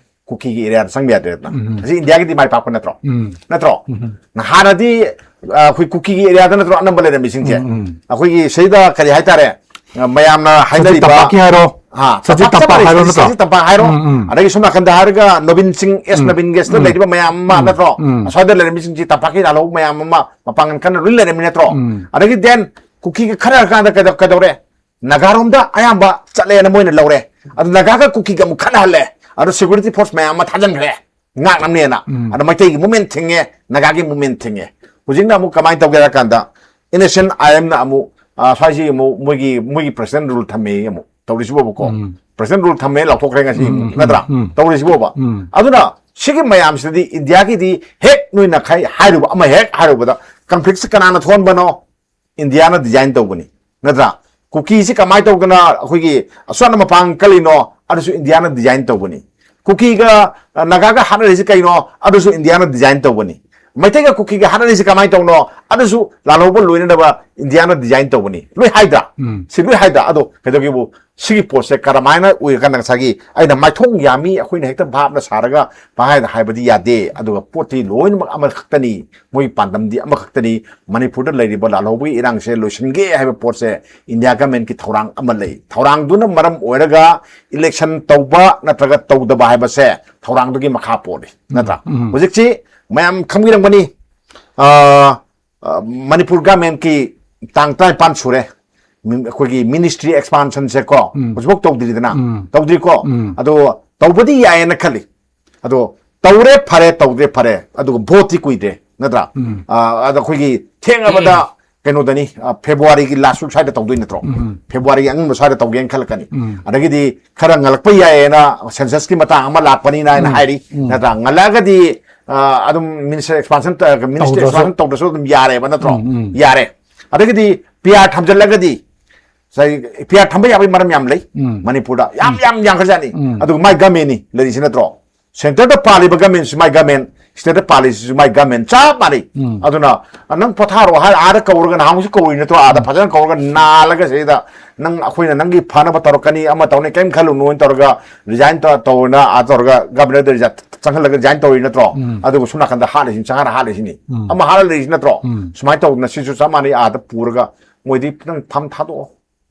ꯀꯨꯀꯤꯒꯤ ꯑꯦꯔꯤꯌꯥꯗ ꯆꯪꯕ ꯌꯥꯗ꯭ꯔꯦꯗꯅ꯫ ꯃꯁꯤ ꯏꯟꯗꯤꯌꯥꯒꯤꯗꯤ ꯃꯥꯏ ꯄꯥꯛꯄ ꯅꯠꯇ꯭ꯔꯣ? ꯅꯠꯇ꯭ꯔꯣ? ꯑ, ꯑꯩꯈꯣꯏ ꯀꯨꯀꯤꯒꯤ ꯑꯦꯔꯤꯌꯥꯗ ꯅꯠꯇ꯭ꯔꯣ ꯑꯅꯝꯕ ꯂꯩꯔꯝꯃꯤꯁꯤꯡꯁꯦ? ꯑꯩꯈꯣꯏꯒꯤ ꯁꯤꯗ ꯀꯔꯤ ꯍꯥꯏꯇꯥꯔꯦ? ꯑ, ꯃꯌꯥꯝꯅ ꯁꯖꯤꯛ ꯍꯥꯏꯅꯔꯤꯕ ꯇꯝꯄꯥꯛꯀꯤ ꯍꯥꯏꯔꯣ? ꯍꯥ, ꯁꯖꯤꯛ ꯇꯝꯄꯥꯛ ꯇꯝꯄꯥꯛ ꯆꯞ ꯍꯥꯏꯔꯣ ꯃꯥꯟꯅꯩ, ꯅꯠꯇ꯭ꯔꯣ? ꯁꯖꯤꯛ ꯇꯝꯄꯥꯛ ꯍꯥꯏꯔꯣ? ꯎꯝ, ꯎꯝ꯫ ꯑꯗꯒꯤ ꯁꯣꯝ ꯅꯥꯀꯟꯗ ꯍꯥꯏꯔꯒ ꯅꯣꯕꯤꯟ ꯁꯤꯡ, ꯑꯦꯁ ꯅꯣꯕꯤꯟ ꯒꯦꯁꯇ ꯂꯩꯔꯤꯕ ꯃꯌꯥꯝ ꯑꯃ ꯅꯠꯇ꯭ꯔꯣ? ꯎꯝ꯫ ꯑꯁ꯭ꯋꯥꯏꯗ ꯂꯩꯔꯝꯃꯤꯁꯤꯡꯁꯤ ꯇꯝꯄꯥꯛꯀꯤ ꯂꯥꯜꯍꯧ ꯃꯌꯥꯝ ꯑꯃ ꯃꯄꯥꯡꯒꯜ ꯀꯟꯅ ꯂꯣꯏ ꯂꯩꯔꯝꯃꯤ ꯅꯠꯇ꯭ꯔꯣ? ꯎꯝ꯫ ꯑꯗꯒꯤ ꯗꯦꯟ ꯀꯨꯀꯤꯒ ꯈꯠꯅꯔ ꯀꯥꯟꯗ ꯀꯩꯗꯧ-, ꯀꯩꯗꯧꯔꯦ? ꯅꯥꯒꯥꯔꯣꯝꯗ ꯑꯌꯥꯝꯕ ꯆꯠꯂꯦꯅ ꯃꯣꯏꯅ ꯂꯧꯔꯦ꯫ ꯑꯗꯨ ꯅꯥꯒꯥꯒ ꯀꯨꯀꯤꯒ ꯑꯃꯨꯛ ꯈꯠꯅꯍꯜꯂꯦ꯫ ꯑꯗꯨ security force ꯃꯌꯥꯝ ꯑꯃ ꯊꯥꯖꯤꯟꯈ꯭ꯔꯦ ꯉꯥꯛꯅꯕꯅꯦꯅ꯫ ꯎꯝ꯫ ꯑꯗ ꯃꯩꯇꯩꯒꯤ movement ꯊꯤꯡꯉꯦ, ꯅꯥꯒꯥꯒꯤ movement ꯊꯤꯡꯉꯦ꯫ ꯍꯧꯖꯤꯛꯅ ꯑꯃꯨꯛ ꯀꯃꯥꯏꯅ ꯇꯧꯒꯦ ꯍꯥꯏ ꯀꯥꯟꯗ, NSCN-IM-ꯅ ꯑꯃꯨꯛ, ꯑ, ꯁ꯭ꯋꯥꯏꯁꯤ ꯑꯃꯨꯛ ꯃꯣꯏꯒꯤ, ꯃꯣꯏꯒꯤ president rule ꯊꯝꯃꯦ ꯑꯃꯨꯛ ꯇꯧꯔꯤꯁꯤꯕꯣꯕꯀꯣ꯫ ꯎꯝ꯫ President rule ꯊꯝꯃꯦ, ꯂꯥꯎꯊꯣꯛꯈ꯭ꯔꯦ ꯉꯁꯤ ꯎꯝ, ꯑꯃꯨꯛ, ꯎꯝ, ꯅꯠꯇ꯭ꯔꯥ? ꯎꯝ꯫ ꯇꯧꯔꯤꯁꯤꯕꯣꯕ꯫ ꯎꯝ꯫ ꯑꯗꯨꯅ ꯁꯤꯒꯤ ꯃꯌꯥꯝꯁꯤꯗꯗꯤ ꯏꯟꯗꯤꯌꯥꯒꯤꯗꯤ ꯍꯦꯛ ꯅꯣꯏꯅ ꯈꯩ ꯍꯥꯏꯔꯨꯕ, ꯑꯃ ꯍꯦꯛ ꯍꯥꯏꯔꯨꯕꯗ, conflict-ꯁꯤ ꯀꯅꯥꯅ ꯊꯣꯛꯍꯟꯕꯅꯣ? ꯏꯟꯗꯤꯌꯥꯅ design ꯇꯧꯕꯅꯤ, ꯅꯠꯇ꯭ꯔꯥ? ꯀꯨꯀꯤꯁꯤ ꯀꯃꯥꯏꯅ ꯇꯧꯗꯅ ꯑꯩꯈꯣꯏꯒꯤ ꯑꯁꯣꯟ ꯃꯄꯥꯡ ꯀꯜꯂꯤꯅꯣ? ꯑꯗꯨꯁꯨ ꯏꯟꯗꯤꯌꯥꯅ design ꯇꯧꯕꯅꯤ꯫ ꯀꯨꯀꯤꯒ, ꯑ, ꯅꯥꯒꯥꯒ ꯍꯥꯠꯅꯔꯤꯁꯤ ꯀꯩꯅꯣ? ꯑꯗꯨꯁꯨ ꯏꯟꯗꯤꯌꯥꯅ design ꯇꯧꯕꯅꯤ꯫ ꯃꯩꯇꯩꯒ ꯀꯨꯀꯤꯒ ꯍꯥꯠꯅꯔꯤꯁꯤ ꯀꯃꯥꯏꯅ ꯇꯧꯅꯣ? ꯑꯗꯨꯁꯨ ꯂꯥꯜꯍꯧꯕ ꯂꯣꯏꯅꯅꯕ ꯏꯟꯗꯤꯌꯥꯅ design ꯇꯧꯕꯅꯤ꯫ ꯂꯣꯏ ꯍꯥꯏꯗ꯭ꯔꯥ? ꯎꯝ꯫ ꯁꯤ ꯂꯣꯏ ꯍꯥꯏꯗ꯭ꯔꯥ? ꯑꯗꯣ ꯀꯩꯗꯧꯒꯦꯕꯨ, ꯁꯤꯒꯤ ꯄꯣꯠꯁꯦ ꯀꯔꯝꯍꯥꯏꯅ ꯑꯣꯏꯔꯀꯥꯟꯗ ꯉꯁꯥꯏꯒꯤ ꯑꯩꯅ ꯃꯥꯏꯊꯣꯡ ꯌꯥꯝꯃꯤ, ꯑꯩꯈꯣꯏꯅ ꯍꯦꯛꯇ ꯚꯥꯞꯅ ꯁꯥꯔꯒ ꯄꯪꯍꯥꯏꯗ ꯍꯥꯏꯕꯗꯤ ꯌꯥꯗꯦ꯫ ꯑꯗꯨꯒ ꯄꯣꯠꯇꯤ ꯂꯣꯏꯅꯃꯛ ꯑꯃꯈꯛꯇꯅꯤ, ꯃꯣꯏꯒꯤ ꯄꯥꯟꯗꯝꯗꯤ ꯑꯃꯈꯛꯇꯅꯤ, ꯃꯅꯤꯄꯨꯔꯗ ꯂꯩꯔꯤꯕ ꯂꯥꯜꯍꯧꯕꯒꯤ ꯏꯔꯥꯡꯁꯦ ꯂꯣꯏꯁꯤꯟꯒꯦ ꯍꯥꯏꯕ ꯄꯣꯠꯁꯦ ꯏꯟꯗꯤꯌꯥ government-ꯀꯤ ꯊꯧꯔꯥꯡ ꯑꯃ ꯂꯩ꯫ ꯊꯧꯔꯥꯡꯗꯨꯅ ꯃꯔꯝ ꯑꯣꯏꯔꯒ election ꯇꯧꯕ ꯅꯠꯇ꯭ꯔꯒ ꯇꯧꯗꯕ ꯍꯥꯏꯕꯁꯦ ꯊꯧꯔꯥꯡꯗꯨꯒꯤ ꯃꯈꯥ ꯄꯣꯜꯂꯤ, ꯅꯠꯇ꯭ꯔꯥ? ꯎꯝ꯫ ꯍꯧꯖꯤꯛꯁꯤ ꯃꯌꯥꯝ ꯈꯪꯕꯤꯔꯝꯒꯅꯤ, ꯑ, ꯑ, ꯃꯅꯤꯄꯨꯔ government-ꯀꯤ ꯇꯥꯡ ꯇꯔꯥꯅꯤꯄꯥꯟ ꯁꯨꯔꯦ, ꯃꯤ-, ꯑꯩꯈꯣꯏꯒꯤ ministry expansion-ꯁꯦ ꯀꯣ, ꯎꯝ꯫ ꯍꯧꯖꯤꯛꯐꯥꯎ ꯇꯧꯗ꯭ꯔꯤꯗꯅ, ꯎꯝ꯫ ꯇꯧꯗ꯭ꯔꯤꯀꯣ? ꯎꯝ꯫ ꯑꯗꯣ ꯇꯧꯕꯗꯤ ꯌꯥꯏꯌꯦꯅ ꯈꯜꯂꯤ꯫ ꯑꯗꯣ ꯇꯧꯔꯦ ꯐꯔꯦ, ꯇꯧꯗ꯭ꯔꯦ ꯐꯔꯦ, ꯑꯗꯨꯒ vote-ꯇꯤ ꯀꯨꯏꯗ꯭ꯔꯦ, ꯅꯠꯇ꯭ꯔꯥ? ꯎꯝ꯫ ꯑ, ꯑꯗ ꯑꯩꯈꯣꯏꯒꯤ ꯊꯦꯡꯉꯕꯗ ꯀꯩꯅꯣꯗꯅꯤ, ꯑ, February-ꯒꯤ last week ꯁ꯭ꯋꯥꯏꯗ ꯇꯧꯗꯣꯏ ꯅꯠꯇ꯭ꯔꯣ? ꯎꯝ꯫ February-ꯒꯤ ꯑꯉꯟꯕ ꯁ꯭ꯋꯥꯏꯗ ꯇꯧꯒꯦꯅ ꯈꯜꯂꯛꯀꯅꯤ꯫ ꯎꯝ꯫ ꯑꯗꯒꯤꯗꯤ ꯈꯔ ꯉꯜꯂꯛꯄ ꯌꯥꯏꯌꯦꯅ census-ꯀꯤ ꯃꯇꯥꯡ ꯑꯃ ꯂꯥꯛꯄꯅꯤꯅ ꯍꯥꯏꯅ ꯎꯝ꯫ ꯍꯥꯏꯔꯤ, ꯎꯝ꯫ ꯅꯠꯇ꯭ꯔꯥ? ꯉꯜꯂꯛꯑꯒꯗꯤ, ꯑ, ꯑꯗꯨꯝ minister expansion ꯇ-, ministry ꯇꯧꯗ꯭ꯔꯁꯨ꯫ Expansion ꯇꯧꯗ꯭ꯔꯁꯨ ꯑꯗꯨꯝ ꯌꯥꯔꯦꯕ ꯅꯠꯇ꯭ꯔꯣ? ꯎꯝ, ꯎꯝ꯫ ꯌꯥꯔꯦ꯫ ꯑꯗꯒꯤꯗꯤ P R ꯊꯝꯖꯤꯜꯂꯒꯗꯤ, ꯉꯁꯥꯏ P R ꯊꯝꯕ ꯌꯥꯕꯒꯤ ꯃꯔꯝ ꯌꯥꯝ ꯂꯩ꯫ ꯎꯝ꯫ ꯃꯅꯤꯄꯨꯔꯗ ꯌꯥꯝ, ꯎꯝ꯫ ꯌꯥꯝ ꯌꯥꯝꯈ꯭ꯔꯖꯥꯠꯅꯤ꯫ ꯎꯝ꯫ ꯑꯗꯨꯒ ꯃꯥꯏ government-ꯅꯤ ꯂꯩꯔꯤꯁꯤ ꯅꯠꯇ꯭ꯔꯣ? Centre-ꯗ ꯄꯥꯜꯂꯤꯕ government-ꯁꯤ ꯃꯥꯏ government, state-ꯇ ꯄꯥꯜꯂꯤꯁꯤꯁꯨ ꯃꯥꯏ government ꯆꯞ ꯃꯥꯟꯅꯩ꯫ ꯎꯝ꯫ ꯑꯗꯨꯅ, "ꯑ, ꯅꯪ ꯄꯣꯊꯥꯔꯣ" ꯍꯥꯏꯔ ꯑꯥꯗ ꯀꯧꯔꯒ, ꯅꯍꯥꯟꯃꯨꯛꯁꯨ ꯀꯧꯔꯤ ꯅꯠꯇ꯭ꯔꯣ? ꯑꯥꯗ ꯎꯝ꯫ ꯐꯖꯅ ꯀꯧꯔꯒ ꯅꯥꯜꯂꯒ ꯁꯤꯗ ꯅꯪ, "ꯑꯩꯈꯣꯏꯅ ꯅꯪꯒꯤ ꯐꯅꯕ ꯇꯧꯔꯛꯀꯅꯤ, ꯑꯃ ꯇꯧꯅꯤ, ꯀꯔꯤꯝ ꯈꯜꯂꯨꯅꯨ" ꯍꯥꯏꯅ ꯇꯧꯔꯒ resign ꯇꯧ-, ꯇꯧꯅ ꯑꯥ ꯇꯧꯔꯒ governor-ꯗ resign ꯆꯪꯍꯜꯂꯒ resign ꯇꯧꯔꯤ ꯅꯠꯇ꯭ꯔꯣ? ꯎꯝ꯫ ꯑꯗꯨꯒ ꯁꯣꯝ ꯅꯥꯀꯟꯗ ꯍꯥꯠꯂꯤꯁꯤꯅꯤ, ꯆꯪꯍꯜꯂ ꯍꯥꯠꯂꯤꯁꯤꯅꯤ꯫ ꯎꯝ꯫ ꯑꯃ ꯍꯥꯠꯂ ꯂꯩꯔꯤꯁꯤ ꯅꯠꯇ꯭ꯔꯣ? ꯎꯝ꯫ ꯁꯨꯃꯥꯏꯅ ꯇꯧꯗꯅ ꯁꯤꯁꯨ ꯆꯞ ꯃꯥꯟꯅꯩ, ꯑꯥꯗ ꯄꯨꯔꯒ ꯃꯣꯏꯗꯤ ꯅꯪ ꯐꯝ ꯊꯥꯗꯣꯛꯑꯣ꯫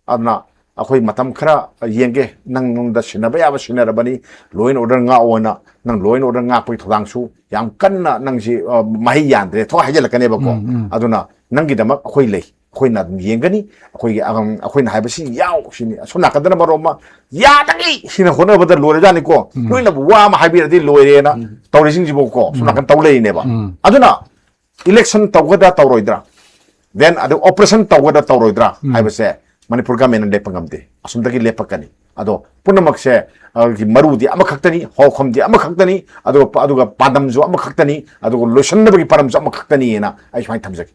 ꯑꯗꯨꯅ ꯑꯩꯈꯣꯏ ꯃꯇꯝ ꯈꯔ ꯌꯦꯡꯒꯦ, ꯅꯪꯉꯣꯟꯗ ꯁꯤꯟꯅꯕ ꯌꯥꯕ ꯁꯤꯟꯅꯔꯕꯅꯤ, law and order ꯉꯥꯛꯑꯣꯅ, ꯅꯪ law and order ꯉꯥꯛꯄꯒꯤ ꯊꯧꯗꯥꯡꯁꯨ ꯌꯥꯝ ꯀꯟꯅ ꯅꯪꯁꯤ, ꯑ, ꯃꯍꯩ ꯌꯥꯟꯗ꯭ꯔꯦ, ꯊꯣꯛ ꯍꯥꯏꯖꯤꯜꯂꯛꯀꯅꯦꯕꯀꯣ꯫ ꯎꯝ, ꯎꯝ꯫ ꯑꯗꯨꯅ ꯅꯪꯒꯤꯗꯃꯛ ꯑꯩꯈꯣꯏ ꯂꯩ꯫ ꯑꯩꯈꯣꯏꯅ ꯑꯗꯨꯝ ꯌꯦꯡꯒꯅꯤ꯫ ꯑꯩꯈꯣꯏꯒꯤ ꯑꯉꯝ-, ꯑꯩꯈꯣꯏꯅ ꯍꯥꯏꯕꯁꯤ ꯌꯥꯎ ꯁꯤꯅꯤ꯫ ꯑꯁꯣꯝ ꯅꯥꯀꯟꯗꯅ ꯃꯔꯣꯝ ꯑꯃ ꯌꯥꯗꯒꯤ ꯁꯤꯅ ꯍꯣꯠꯅꯕꯗ ꯂꯣꯏꯔꯖꯥꯠꯅꯤꯀꯣ꯫ ꯅꯣꯏꯅꯕꯨ ꯋꯥ ꯑꯃ ꯍꯥꯏꯕꯤꯔꯗꯤ ꯂꯣꯏꯔꯦꯅ ꯇꯧꯔꯤꯁꯤꯡꯁꯤꯕꯨꯀꯣ ꯁꯣꯝ ꯅꯥꯀꯟ ꯇꯧ ꯂꯩꯔꯤꯅꯦꯕ꯫ ꯑꯗꯨꯅ election ꯇꯧꯒꯗ꯭ꯔꯥ ꯇꯧꯔꯣꯏꯗ꯭ꯔꯥ, then ꯑꯗꯨ operation ꯇꯧꯒꯗ꯭ꯔꯥ ꯇꯧꯔꯣꯏꯗ꯭ꯔꯥ ꯍꯥꯏꯕꯁꯦ ꯃꯅꯤꯄꯨꯔ government ꯅ ꯂꯦꯞꯄ ꯉꯝꯗꯦ꯫ ꯑꯁꯣꯝꯗꯒꯤ ꯂꯦꯞꯄꯛꯀꯅꯤ꯫ ꯑꯗꯣ ꯄꯨꯝꯅꯃꯛꯁꯦ, ꯑ, ꯒꯤ ꯃꯔꯨꯗꯤ ꯑꯃꯈꯛꯇꯅꯤ, ꯍꯧꯔꯛꯐꯝꯗꯤ ꯑꯃꯈꯛꯇꯅꯤ, ꯑꯗꯨꯒ, ꯑꯗꯨꯒ ꯄꯥꯟꯗꯝꯁꯨ ꯑꯃꯈꯛꯇꯅꯤ, ꯑꯗꯨꯒ ꯂꯣꯏꯁꯤꯟꯅꯕꯒꯤ ꯄꯥꯟꯗꯝꯁꯨ ꯑꯃꯈꯛꯇꯅꯤꯅ ꯑꯩ ꯁꯨꯃꯥꯏꯅ ꯊꯝꯖꯒꯦ꯫